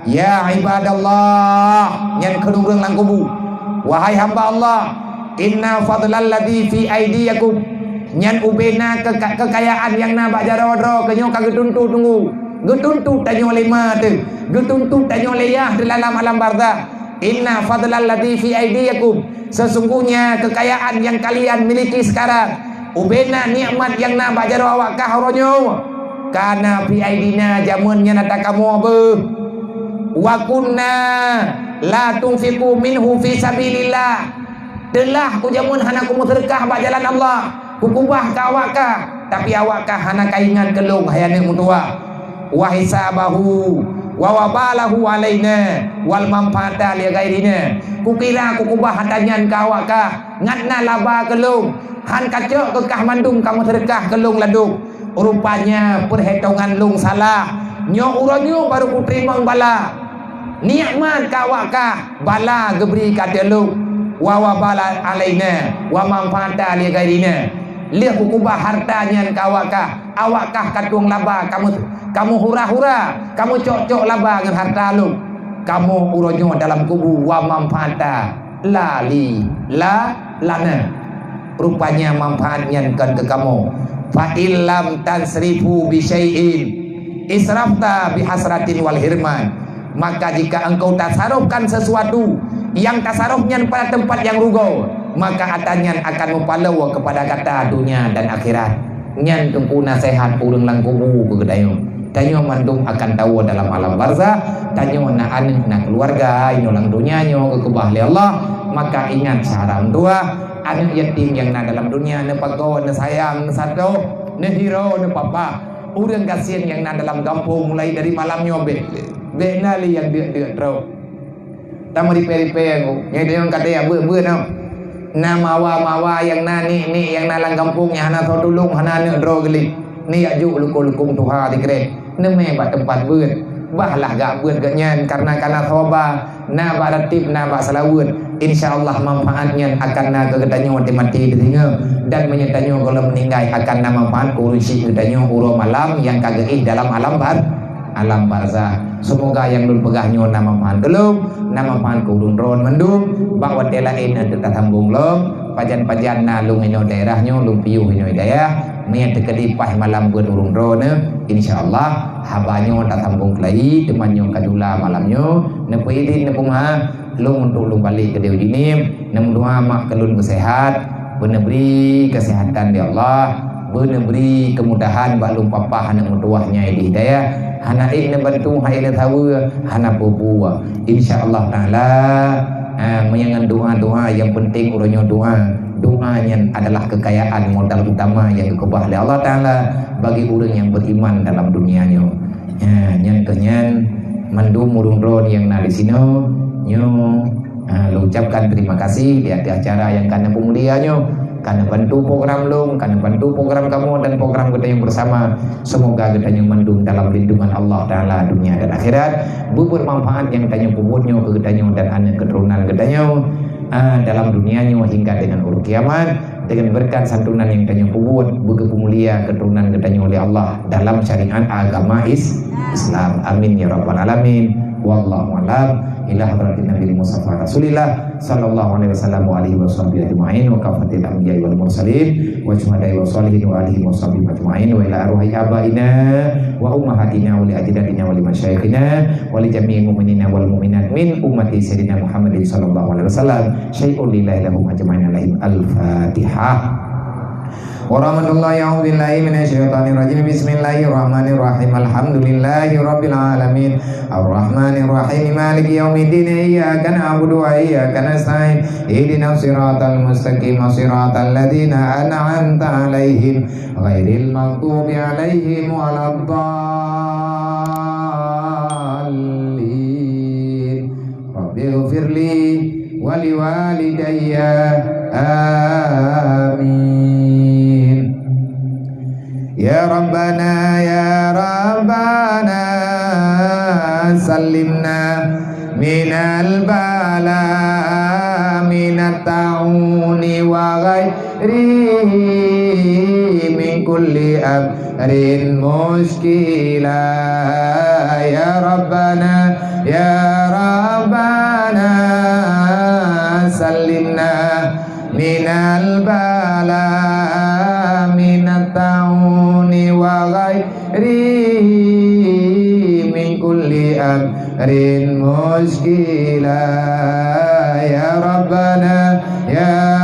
ya ibadallah, nyan kheun ureueng lam kubu. Wahai hamba Allah, inna fadlal ladzi fi aidiyakum, nyan ubena keuka-, keukayaan nyang na bak jaroe droe keu nyoe ka geutuntu teunggu. Geutuntu tanyoe lé ma teuh, geutuntu tanyoe lé yah teuh lam alam barzakh. Inna fadlal ladzi fi aidiyakum, sesungguhnya keukayaan nyang kalian miliki sekarang, ubena nikmat nyang na bak jaroe awak kah uroe nyoe, kana fi aidina, jameun nyan ata kamoe beuh. Wa kunna la tunfiqu minhu fi sabilillah. Teulah ku jameun hana kumeuseudeukah bak jalan Allah, kukubah keu awak kah, tapi awak kah hana ka ingat keu lôn, hai aneuk meutuwah. Wa hisabahu wa wabalahu alaina wal manfaata li ghairina. Kukira kukubah ata nyan keu awak kah, ngat na laba keu lôn, han kacok keu kah mandum kameuseudeukah keu lôn ladôm. Rupanya peuhitongan lôn salah. Nyoe uroe nyoe barô kuteurimong bala. Nikmat keu awak kah, bala geubri keu ateueh lôn, wa wabala alaina, wa manfaata li ghairina. Lheueh kukubah harta nyan keu awak kah, awak kah ka tueng laba, kamoe, kamoe hura-hura, kamoe cok-cok laba ngon harta lôn. Kamoe uroe nyoe dalam kubu, wa manfaata la li, la lana. Rupanya manfaat nyan kon keu kamoe. Fa illam tansrifu bi syai'in, israfta bi hasratin wal hirman. Maka jika engkau tasarufkan sesuatu, nyang tasaruf nyan pada teumpat nyang rugoe, maka ata nyan akan meupaloe keupada gata donya dan akhirat. Nyan teungku naseuhat ureueng lam kubu keu geutanyoe. Tanyoe mandum akan tawoe dalam alam barzakh, tanyoe na aneuk, na keuluwarga, inoe lam donya nyoe geukeubah lé Allah, maka ingat syedara meutuwah, aneuk yatim nyang na dalam donya neupakoe, neusayang, neusadoh, neuhiro, neupapa. Ureueng gasien nyang na dalam gampông mulai dari malam nyoe bèk, bèk na lé nyang deuk-deuk droe. Tameuripèe-ripèe nyoe, nyoe ka teuka beuet-beuet nyoe. Na mawa-mawa nyang na nek-nek nyang na lam gampông nyang hana soe tulông, hana aneuk droe geuh lé. Neujak jok lukông-lukông tuha sikrek. Neumè bak teumpat beuet. Bah lah gak beuet geuh nyan kareuna ka na soe ba, na bak ratib, na bak seulaweuet. Insya Allah manfaat nyan akan na keu geutanyoe watèe maté teuh singoh. Dan meunyoe tanyoe gohlom meuninggai akan na manfaat keu ureueng syiek geutanyoe uroe malam nyang ka geuéh dalam alam bar-, alam barzakh. Seumoga nyang lôn peugah nyoe na manfaat keu lôn, na manfaat keu ureueng droen mandum. Bak watèe laén eunteuk tasambong lom, pajan-pajan na lôn inoe daerah nyoe, lôn piôh inoe dayah. Meunyo teukeudi paih malam beuet ureueng droeneuh, insya Allah haba nyoe tasambong keulayi, teuma nyoe ka jula malam nyoe. Neupeuidin, neupeumaaf lôn untuk lôn balek keudéh u Jeunieb. Neumeudoa mak keu lôn beuseuhat, beuneubri keuseuhatan lé Allah, beuneubri keumudahan bak lôn papa aneuk meutuwah nyan di hidayah, hana ék neubantu, hana ék neusaweue, hana peue-peue. Insya Allah Taala, ha, meunyo ngon doa-doa nyang peunteng uroe nyoe doa. Doa nyan adalah keukayaan modal utama nyang geukeubah lé Allah Taala bagi ureueng nyang beriman dalam dunia nyoe. Ha, nyan keuh nyan mandum ureueng droen nyang na di sinoe nyoe. Ha, lôn ucapkan terima kasih di ateueh acara nyang ka neupeumulia nyoe, ka neubantu program lôn, ka neubantu program kamoe dan program geutanyoe bersama. Seumoga geutanyoe mandum dalam lindungan Allah Taala dunia dan akhirat. Beubuet manfaat nyang tanyoe peubuet nyoe keu geutanyoe dan aneuk keuturonan geutanyoe, ah, dalam dunia nyoe hingga dengan uroe kiamat. Dengan berkat santunan nyang tanyoe peubuet, beugeupeumulia keuturonan geutanyoe lé Allah dalam syariat agama Is-, Islam. Amin ya rabbal alamin. Wallahu a'lam. Ila hadratin Nabi Mustafa Rasulillah sallallahu alaihi wasallam wa alihi wa sahbihi ajma'in wa kafatil anbiya'i wal mursalin wa syuhada'i wa shalihin wa alihi wa sahbihi ajma'in wa ila arwahi abaina wa ummahatina wa li ajdadina wa li masyayikhina wa li jami'il mu'minina wal mu'minat min ummati Sayyidina Muhammadin sallallahu alaihi wasallam. Syai'un lillahi lahum ajma'in alaihim. Al-Fatihah. Warahmatullahi, a'udzubillahi minasyaitonirrajim. Bismillahirrahmanirrahim. Alhamdulillahi rabbil alamin. Arrahmanirrahim. Maliki yaumiddin. Iyyaka na'budu wa iyyaka nasta'in. Ihdinas siratal mustaqim. Siratal ladzina an'amta 'alaihim, ghairil maghdubi 'alaihim waladdallin. Rabbighfirli wa liwalidayya. Amin. سلمنا من البلاء من الطاعون وغيره من كل أمر مشكلا. يا ربنا، يا ربنا، سلمنا من البلاء من الطاعون وغيره من كل أمر مشكلا. يا ربنا، يا